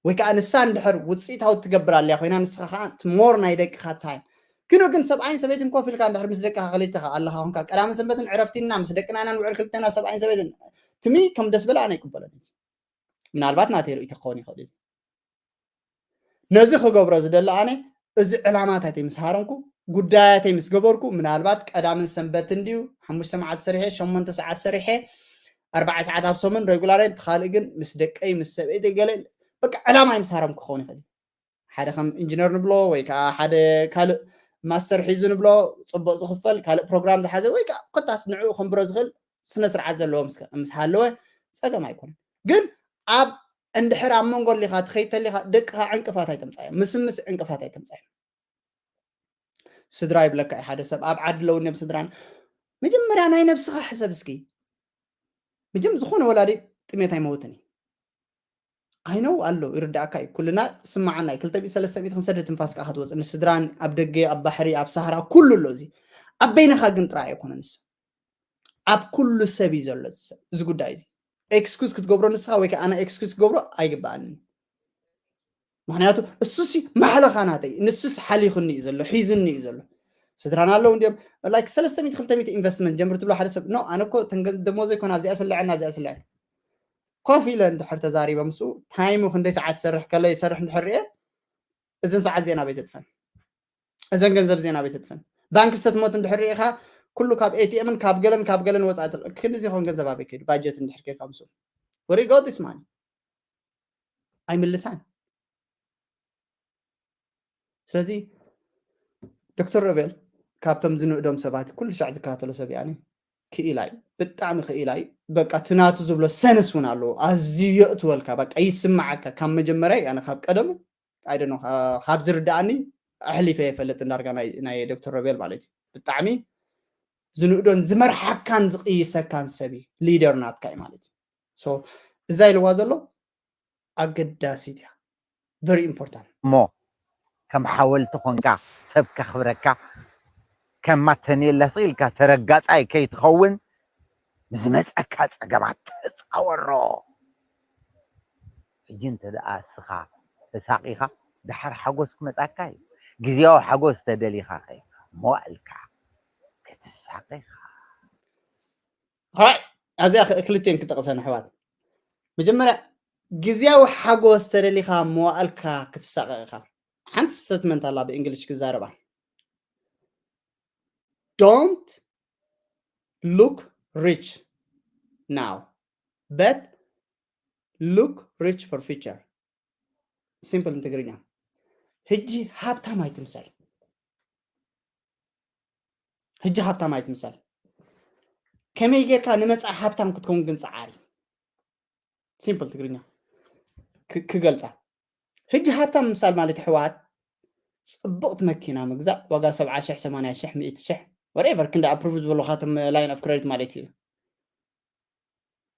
ወይ ከዓ ንሳ እንድሕር ውፅኢታዊ ትገብር ኣለያ ኮይና ንስኻ ከዓ more ናይ ደቅኻ time ግን ግን ሰብኣይን ሰበይትን ኮፍ ኢልካ እንድሕር ምስ ደቅኻ ክልተኻ ኣለኻ ኮንካ ቀዳምን ሰንበትን ዕረፍቲና ምስ ደቅና ኢና ንውዕል ክልተና ሰብኣይን ሰበይትን ትሚ ከም ደስ በለ ኣነ ይቅበለን እዚ ምናልባት ናተይ ርእይቶ ክኸውን ይኽእል እዚ ነዚ ክገብሮ ዝደሊ ኣነ እዚ ዕላማታተይ ምስ ሃረምኩ ጉዳያተይ ምስ ገበርኩ ምናልባት ቀዳምን ሰንበትን ድዩ ሓሙሽተ መዓልቲ ሰሪሐ ሸሞንተ ሰዓት ሰሪሐ ኣርባዓ ሰዓት ኣብ ሰሙን ሬጉላር ትኻልእ ግን ምስ ደቀይ ምስ ሰበይተይ ገለ በቃ ዕላማይ ምስ ሃረምኩ ክኸውን ይኽእል ሓደ ከም ኢንጂነር ንብሎ ወይ ከዓ ሓደ ካልእ ማስተር ሒዙ ንብሎ ፅቡቅ ዝኽፈል ካልእ ፕሮግራም ዝሓዘ ወይ ከዓ ኮታስ ንዕኡ ከንብሮ ዝኽእል ስነ ስርዓት ዘለዎ ምስ ሃለወ ፀገም ኣይኮነን ግን ኣብ እንድሕር ኣብ መንጎ ሊኻ ትኸይተሊኻ ደቅኻ ዕንቅፋት ኣይተምፃዮም ምስምስ ዕንቅፋት ኣይተምፃዮም ስድራ ይብለካ እዩ ሓደ ሰብ ኣብ ዓዲ ለውኒ ስድራን መጀመርያ ናይ ነብስኻ ሕሰብ እስኪ መጀም ዝኾነ ወላዲ ጥሜት ኣይመውትን እዩ ኣይነው ኣሎ ይርዳእካ እዩ ኩልና ስማዓና እዩ ክልተ ሚእቲ ሰለስተ ሚእቲ ክንሰደ ትንፋስ ከዓ ክትወፅእ ንስድራን ኣብ ደገ ኣብ ባሕሪ ኣብ ሳህራ ኩሉ ኣሎ እዚ ኣብ በይንኻ ግን ጥራይ ኣይኮነን ንስ ኣብ ኩሉ ሰብ እዩ ዘሎ እዚ ጉዳይ እዚ ኤክስኩዝ ክትገብሮ ንስኻ ወይ ከዓ ኣነ ኤክስኩዝ ክገብሮ ኣይግበኣንን ምክንያቱ እሱሲ ማሕለኻ ናተይ ንሱስ ሓሊኹኒ እዩ ዘሎ ሒዝኒ እዩ ዘሎ ስድራና ኣለዉ እንዲዮም ላይክ ሰለስተ ሚእቲ ክልተ ሚእቲ ኢንቨስትመንት ጀምር ትብሎ ሓደ ሰብ ኖ ኣነ እኮ ደሞዘ ይኮን ኣብዚኣ ስለዐን ኣብዚኣ ስለዐን ኮፍ ኢለ እንድሕር ተዛሪበ ምስኡ ታይሙ ክንደይ ሰዓት ትሰርሕ ከለ ይሰርሕ እንድሕር ርኤ እዘን ሰዓት ዜና ቤት ትጥፈን እዘን ገንዘብ ዜና ቤት ትጥፈን ባንክ ስተትመንት እንድሕር ርኢኻ ኩሉ ካብ ኤቲኤምን ካብ ገለን ካብ ገለን ወፃኢ ክንዚ ይኸውን ገንዘብ ኣበይ ከይዱ ባጀት እንድሕር ከይድካ ምስኡ ወሪጎ ዲስ ማኒ ኣይምልሳን ስለዚ ዶክተር ሮቤል ካብቶም ዝንእዶም ሰባት ኩሉ ሻዕ ዝከታተሎ ሰብ እያ። ክኢላ እዩ፣ ብጣዕሚ ክኢላ እዩ። በቃ እቲ ናቱ ዝብሎ ሰንስ እውን ኣለዎ፣ ኣዝዩ የእትወልካ፣ በቃ ይስምዓካ። ካብ መጀመርያ ኣነ ካብ ቀደሙ ኣይደኖ ካብ ዝርዳእኒ ኣሕሊፈ የፈልጥ እንዳርጋ ናይ ዶክተር ሮቤል ማለት እዩ። ብጣዕሚ ዝንእዶን ዝመርሓካን ዝቕይሰካን ሰብ እዩ፣ ሊደር ናትካ እዩ ማለት እዩ። እዛ ኢልዋ ዘሎ ኣገዳሲት እያ፣ very important። እሞ ከም ሓወልቲ ኮንካ፣ ሰብ ከኽብረካ፣ ከም ማተኔላ ስኢልካ ተረጋጻይ ከይትኸውን ንዝመጸካ ጸገማት ተጻወሮ። ሕጂ እንተ ደኣ እስኻ ተሳቂኻ፣ ደሓር ሓጎስ ክመጻካ እዩ። ግዜያዊ ሓጎስ ተደሊኻ ኸ መዋእልካ ክትሳቀኻ። ኣብዚኣ ክልቴን ክጠቕሰን ኣሕዋት፣ መጀመርያ ግዜያዊ ሓጎስ ተደሊኻ መዋእልካ ክትሳቀቕ ኢኻ። ሓንቲ ስተትመንት ኣላ ብእንግሊሽ ክዛረባ፣ don't look rich now but look rich for future። ሲምፕል ንትግርኛ፣ ህጂ ሃብታም ኣይትምሰል። ህጂ ሃብታም ኣይትምሰል። ከመይ ጌርካ ንመጻኢ ሃብታም ክትከውን ግን ጸዓሪ። ሲምፕል ትግርኛ ክገልጻ፣ ህጂ ሃብታም ምሳል ማለት ኣሕዋት፣ ጽቡቕቲ መኪና ምግዛእ፣ ዋጋ ሰብዓ ሽሕ፣ ሰማንያ ሽሕ፣ ሚእቲ ሽሕ፣ ወሬቨር ክንዲ ኣፕሩቭ ዝበሉኻትም ላይን ኦፍ ክሬዲት ማለት እዩ።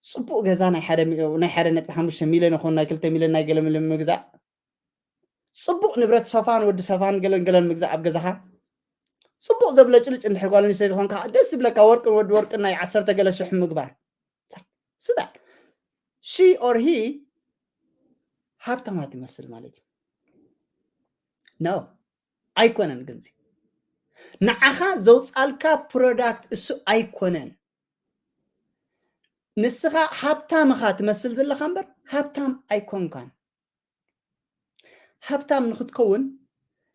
ጽቡቕ ገዛ ናይ ሓደ ነጥቢ ሓሙሽተ ሚልዮን ይኹን ናይ ክልተ ሚልዮን ናይ ገለ ሚልዮን ምግዛእ፣ ጽቡቕ ንብረት ሶፋን ወዲ ሶፋን ገለን ገለን ምግዛእ ኣብ ገዛኻ፣ ጽቡቕ ዘብለጭልጭ እንድሕር ጓል ኣንስተይቲ ኾንካ ደስ ዝብለካ ወርቅን ወዲ ወርቅን ናይ ዓሰርተ ገለ ሽሕ ምግባር። ስዳ ሺ ኦር ሂ ሃብታማት ይመስል ማለት እዩ። ኖ ኣይኮነን። ግንዚ ንዓኻ ዘውጻልካ ፕሮዳክት እሱ ኣይኮነን። ንስኻ ሃብታም ኢኻ ትመስል ዘለኻ እምበር ሃብታም ኣይኮንካን። ሃብታም ንክትከውን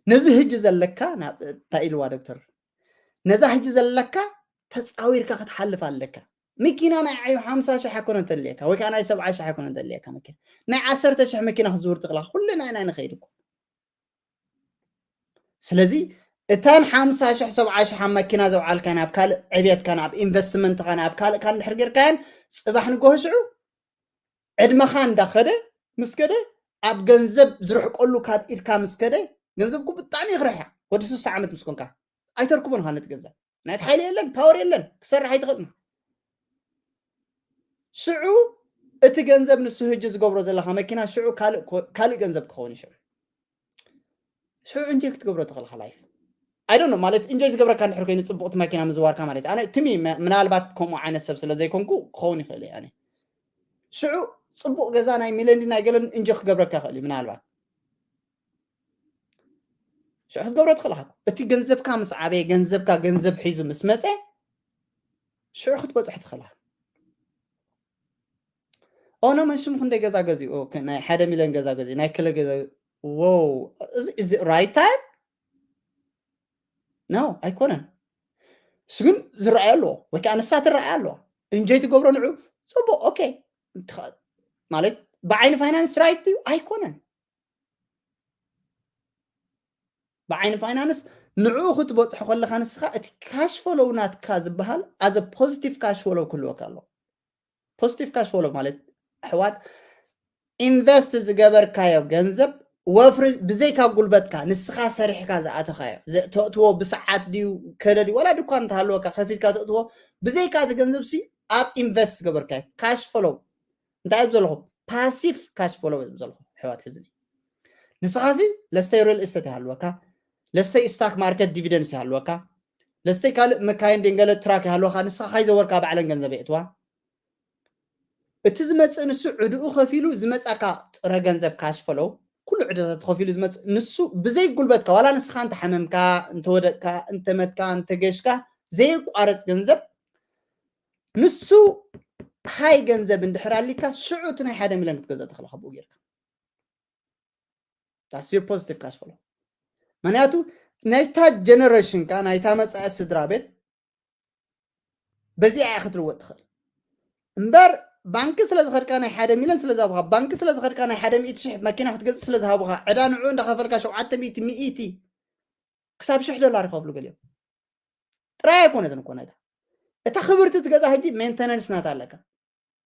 ነዚ ህጂ ዘለካ፣ እንታይ ኢልዋ ዶክተር፣ ነዛ ህጂ ዘለካ ተጻዊርካ ክትሓልፍ ኣለካ። መኪና ናይ ዓዩ ሓምሳ ሽሕ ኣይኮነን ተድልየካ፣ ወይ ከዓ ናይ ሰብዓ ሽሕ ኣይኮነን ተድልየካ መኪና። ናይ ዓሰርተ ሽሕ መኪና ክትዝውር ትኽእላ። ኩሉ ናይ ናይ ንኸይድ እኮ። ስለዚ እተን ሓምሳ ሽሕ ሰብዓ ሽሕ ኣብ መኪና ዘውዓልካ ናብ ካልእ ዕብየትካ፣ ናብ ኢንቨስትመንትካ፣ ናብ ካልእካ እንድሕር ጌርካያን፣ ጽባሕ ንጎሆ ሽዑ ዕድመኻ እንዳኸደ ምስ ከደ፣ ኣብ ገንዘብ ዝርሕቀሉ ካብ ኢድካ ምስ ከደ፣ ገንዘብኩ ብጣዕሚ ይኽርሕ። ወዲ ስሳ ዓመት ምስ ኮንካ ኣይተርክቦን ኢኻ ነቲ ገንዘብ። ናይቲ ሓይሊ የለን፣ ፓወር የለን፣ ክሰርሕ ኣይትኽእልን። ሽዑ እቲ ገንዘብ ንሱ ህጂ ዝገብሮ ዘለኻ መኪና ሽዑ ካልእ ገንዘብ ክኸውን እዩ። ሽዑ ሽዑ እንጆይ ክትገብሮ ትኽእል ኢኻ ላይፍ። ኣይ ዶንት ኖ፣ ማለት እንጆይ ዝገብረካ እንድሕር ኮይኑ ጽቡቕቲ መኪና ምዝዋርካ ማለት ኣነ ትሚ ምናልባት ከምኡ ዓይነት ሰብ ስለ ዘይኮንኩ ክኸውን ይኽእል እዩ። ኣነ ሽዑ ጽቡቕ ገዛ ናይ ሚለንዲ ናይ ገለን እንጆይ ክገብረካ ይኽእል እዩ ምናልባት። ሽዑ ክትገብሮ ትኽእል ኢኻ። እቲ ገንዘብካ ምስ ዓበየ፣ ገንዘብካ ገንዘብ ሒዙ ምስ መጸ ሽዑ ክትበጽሖ ትኽእል ኢኻ። ኦኖ መን ሽሙ ክንደይ ገዛ ገዚኡ፣ ናይ ሓደ ሚልዮን ገዛ ገዚኡ፣ ናይ ክለ ገዛ፣ ዎው፣ እዚ ራይት ታይም ኖ ኣይኮነን። እሱ ግን ዝረኣየ ኣለዎ ወይ ከዓ ንሳ ትረኣየ ኣለዋ። እንጆይ ትገብሮ ንዑ ጽቡቕ፣ ኦኬ። ማለት ብዓይኒ ፋይናንስ ራይት ድዩ? ኣይኮነን። ብዓይኒ ፋይናንስ ንዕኡ ክትበጽሖ ከለኻ ንስኻ እቲ ካሽ ፎሎው ናትካ ዝበሃል ኣዘ ፖዚቲቭ ካሽ ፎሎው ክህልወካ ኣለዎ። ፖዚቲቭ ካሽ ፎሎው ማለት ኣሕዋት ኢንቨስት ዝገበርካዮ ገንዘብ ወፍሪ ብዘይካ ጉልበትካ ንስኻ ሰሪሕካ ዝኣተኻዮ ተእትዎ ብሰዓት ድዩ ከለ ድዩ ዋላ ድኳን እንተሃለወካ ከፊትካ ተእትዎ ብዘይካ እቲ ገንዘብ ሲ ኣብ ኢንቨስት ዝገበርካዮ ካሽ ፎሎው እንታይ ኣብ ዘለኹ ፓሲቭ ካሽ ፎሎው ኣብ ዘለኹ ኣሕዋት ሕዝኒ ንስኻ ሲ ለስተይ ሪል እስቴት ይሃልወካ ለስተይ ስታክ ማርኬት ዲቪደንስ ይሃልወካ ለስተይ ካልእ መካይን ደንገለ ትራክ ይሃልወካ ንስኻ ካይዘወርካ ባዕለን ገንዘብ የእትዋ እቲ ዝመጽእ ንሱ ዕድኡ ከፊሉ ዝመጻካ ጥረ ገንዘብ ካሽ ፈሎው ኩሉ ዕደታት ተኸፊሉ ዝመጽእ ንሱ ብዘይ ጉልበትካ ዋላ ንስኻ እንተሓመምካ እንተወደቅካ እንተመትካ እንተገሽካ ዘየቋረጽ ገንዘብ ንሱ ሃይ ገንዘብ እንድሕር ኣሊካ ሽዑ እቲ ናይ ሓደ ሚልዮን ክትገዝእ ትኽእል ካብ ብኡ ጌርካ that's your positive cash flow ምክንያቱ ናይታ ጀነሬሽንካ ናይታ መጻኢ ስድራ ቤት በዚኣ እያ ክትልወጥ ትኽእል እምበር ባንኪ ስለ ዝኸድካ ናይ ሓደ ሚልዮን ስለ ዝሃቡኻ ባንኪ ስለ ዝኸድካ ናይ ሓደ ሚእቲ ሽሕ መኪና ክትገዝእ ስለ ዝሃቡኻ ዕዳ ንዑ እንዳኸፈልካ ሸውዓተ ሚእቲ ሚእቲ ክሳብ ሽሕ ዶላር ይኸፍሉ ገሊኦም። ጥራይ ኣይኮነትን እኮ ናይታ እታ ክብርቲ ትገዛ ሕጂ ሜንተነንስ ናታ ኣለካ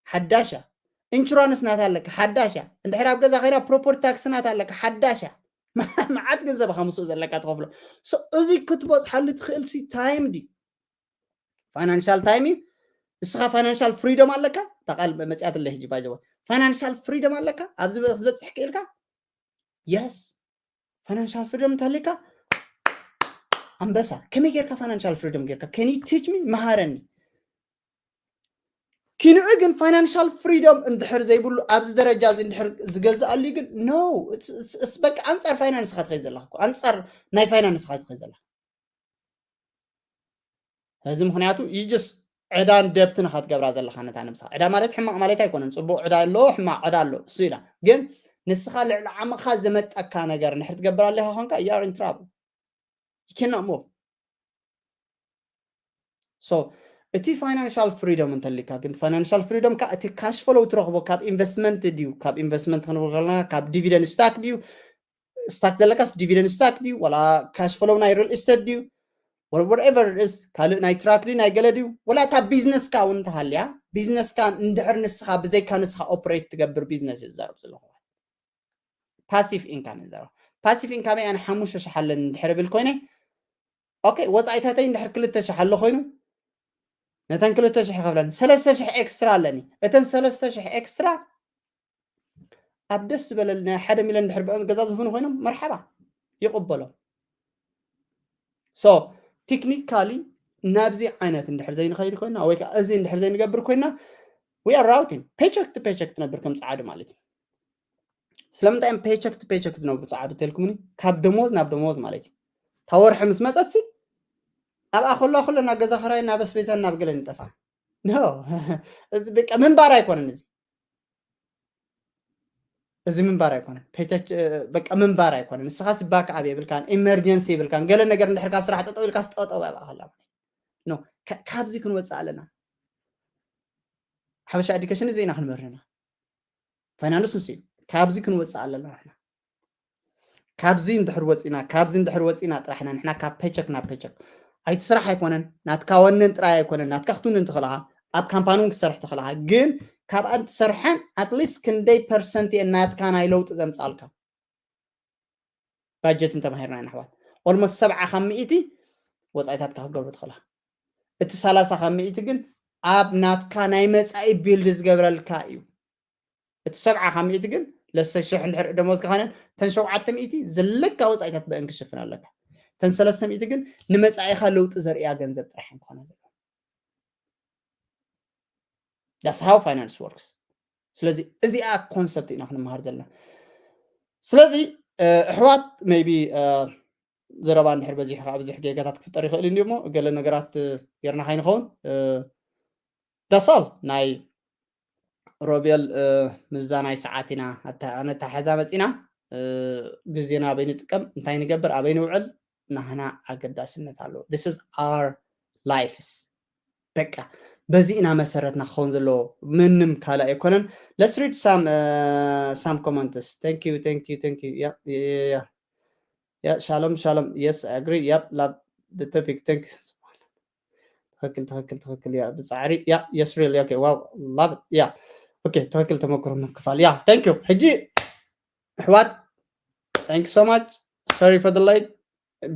ሓዳሽ እያ። ኢንሹራንስ ናታ ኣለካ ሓዳሽ እያ። እንድሕር ኣብ ገዛ ኮይና ፕሮፐርቲ ታክስ ናታ ኣለካ ሓዳሽ እያ። መዓት ገንዘብ ኢኻ ምስኡ ዘለካ ትኸፍሎ። So እዚ ክትበፅሓሉ ትኽእል ሲ ታይም ድዩ? ፋይናንሻል ታይም እዩ። ንስኻ ፋይናንሻል ፍሪዶም ኣለካ። እታ ቃል መፅያትለይ ሕጂ ባይዘወ ፋይናንሻል ፍሪዶም ኣለካ ኣብዚ ዝበፅሕ ክእልካ የስ ፋይናንሻል ፍሪደም እንተሃልካ ኣንበሳ። ከመይ ጌርካ ፋይናንሻል ፍሪደም ጌርካ? Can you teach me? መሃረኒ። ኪንኡ ግን ፋይናንሻል ፍሪደም እንድሕር ዘይብሉ ኣብዚ ደረጃ እዚ እንድሕር ዝገዝኣሉ ግን ኖ በቃ ኣንፃር ፋይናንስካ ትኸይ ዘለካ እኮ፣ ኣንፃር ናይ ፋይናንስካ ትኸይ ዘለካ። እዚ ምክንያቱ ይጅስ ዕዳን ደብትን ኢኻ ትገብራ ዘለኻ ነታ ነብስኻ። ዕዳ ማለት ሕማቕ ማለት ኣይኮነን። ፅቡቕ ዕዳ ኣሎ፣ ሕማቕ ዕዳ ኣሎ፣ እሱ ኢላ። ግን ንስኻ ልዕሊ ዓቕምኻ ዝመጠካ ነገር እንድሕር ትገብር ኣለኻ ኮንካ you are in trouble. You cannot move. So እቲ ፋይናንሻል ፍሪደም እንተሊካ ግን ፋይናንሻል ፍሪደም ካ እቲ ካሽ ፍሎው ትረኽቦ ካብ ኢንቨስትመንት ድዩ? ካብ ኢንቨስትመንት ክንብል ከለና ካብ ዲቪደንድ ስታክ ድዩ? ስታክ ዘለካስ ዲቪደንድ ስታክ ድዩ? ወላ ካሽ ፍሎው ናይ ሪል ኢስቴት ድዩ? Whatever it is፣ ካልእ ናይ ትራክ ድዩ ናይ ገለ ድዩ? ወላ እታ ቢዝነስካ እውን እንተሃልያ፣ ቢዝነስካ እንድሕር ንስኻ ብዘይካ ንስኻ ኦፕሬት ትገብር ቢዝነስ እዩ ዝዛረብ ዘለኹ። ፓሲቭ ኢንካም እዩ ዝዛረብ። ፓሲቭ ኢንካም ኣነ ሓሙሽተ ሽሕ ኣለኒ እንድሕር ብል ኮይነ፣ ኦኬ፣ ወፃኢታተይ እንድሕር ክልተ ሽሕ ኣሎ ኮይኑ፣ ነተን ክልተ ሽሕ ይኸፍለኒ፣ ሰለስተ ሽሕ ኤክስትራ ኣለኒ። እተን ሰለስተ ሽሕ ኤክስትራ ኣብ ደስ ዝበለል ናይ ሓደ ሚልዮን እንድሕር ብዕን ገዛ ዝህቡኒ ኮይኖም መርሓባ ይቕበሎም። So ቴክኒካሊ ናብዚ ዓይነት እንድሕር ዘይንኸይድ ኮይና ወይ ከዓ እዚ እንድሕር ዘይንገብር ኮይና we are routing paycheck to paycheck ትነብር ከም ፀዓዱ ማለት እዩ። ስለምንታይ እዮም paycheck to paycheck ዝነብሩ ፀዓዱ ተልኩምኒ? ካብ ደሞዝ ናብ ደሞዝ ማለት እዩ። እታ ወርሒ ምስ መፀት ሲ ኣብኣ ከሎ ኩለና ገዛ ክራይ ናብ ኣስቤዛን ናብ ገለን ንጠፋ። ኖ በቃ ምንባር ኣይኮነን እዚ እዚ ምንባር ኣይኮነን። በቃ ምንባር ኣይኮነን። ንስኻ ስባክ ኣብ የብልካን፣ ኢመርጀንሲ የብልካን። ገለ ነገር እንድሕር ካብ ስራሕ ጠጠው ኢልካ ስጠጠው ኣብኣ ከላ ኖ ካብዚ ክንወፅእ ኣለና። ሓበሻ ኤዱኬሽን እዚ ኢና ክንምህር ኢና። ፋይናንስ ንሱ እዩ። ካብዚ ክንወፅእ ኣለና ንሕና። ካብዚ እንድሕር ወፂና፣ ካብዚ እንድሕር ወፂና ጥራሕ ኢና ንሕና ካብ ፔቸክ ናብ ፔቸክ። ኣይቲ ስራሕ ኣይኮነን፣ ናትካ ወንን ጥራይ ኣይኮነን፣ ናትካ ክትውንን ትኽእልኻ፣ ኣብ ካምፓኒ እውን ክትሰርሕ ትኽእልኻ። ግን ካብኣን ትሰርሐን ኣትሊስት ክንደይ ፐርሰንት እየን ናትካ ናይ ለውጢ ዘምፃልካ? ባጀት እንተማሂርና ኢና ኣሕዋት፣ ኦልሞስት ሰብዓ ካብ ሚእቲ ወፃኢታትካ ክትገብሩ ትኽእልኻ። እቲ ሰላሳ ካብ ሚእቲ ግን ኣብ ናትካ ናይ መፃኢ ቢልድ ዝገብረልካ እዩ። እቲ ሰብዓ ካብ ሚእቲ ግን ለሰ ሽሕ እንድሕር ደሞዝ ከኾነ ተን ሸውዓተ ሚእቲ ዘለካ ወፃኢታት ብአን ክሽፍን ኣለካ። ተን ሰለስተ ሚእቲ ግን ንመፃኢኻ ለውጢ ዘርእያ ገንዘብ ጥራሕ እዮም ክኾነ ዘለዎ። That's how finance works. ስለዚ እዚኣ ኮንሰፕት ኢና ክንመሃር ዘለና። ስለዚ ኣሕዋት maybe ዘረባ እንድሕር በዚሑ ከዓ ብዙሕ ጌጋታት ክፍጠር ይኽእል እንዲሞ ገለ ነገራት ጌርና ካይንኸውን ደሳል ናይ ሮቤል ምዛ ናይ ሰዓት ኢና ኣነታሓዛ መፂና ግዜና ኣበይ ንጥቀም እንታይ ንገብር ኣበይ ንውዕል ናህና ኣገዳስነት ኣለዎ። This is our lives. በቃ በዚ ኢና መሰረትና ክኸውን ዘለዎ ምንም ካልእ ኣይኮነን። Let's read some uh, some comments. Thank you, thank you, thank you. Yeah, yeah, yeah, yeah. Yeah, shalom, shalom. Yes, I agree. Yep, love the topic. Thank you. ትኽክል ትኽክል ትኽክል ያ ብፃዕሪ ያ የስሪል ያ ዋው ላቭ ያ ኦኬ ትኽክል ተመክሮ ምክፋል ያ thank you ሕጂ ኣሕዋት thank you so much sorry for the late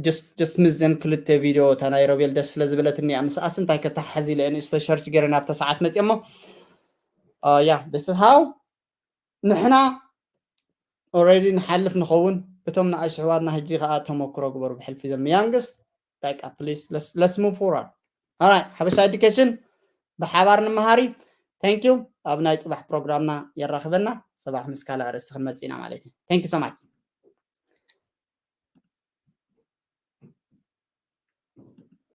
just just ምዘን ክልተ ቪድዮ እታ ናይ ሮቤል ደስ ስለ ዝበለትኒ እያ ምስኣስ እንታይ ከተሓዚ ኢለ ንእሽተ ሸርች ገይረ ናብተ ሰዓት መፅየ እሞ ያ this is how ንሕና already ንሓልፍ ንኸውን እቶም ንኣሽ ኣሕዋትና ሕጂ ከዓ ተመክሮ ግበሩ ብሕልፊ ዘም youngest በቃ please let's move forward alright ሓበሻ ኤዱኬሽን ብሓባር ንመሃሪ thank you ኣብ ናይ ፅባሕ ፕሮግራምና የራኽበና ፅባሕ ምስ ካልእ ኣርእስቲ ክንመፅእ ኢና ማለት እዩ thank you so much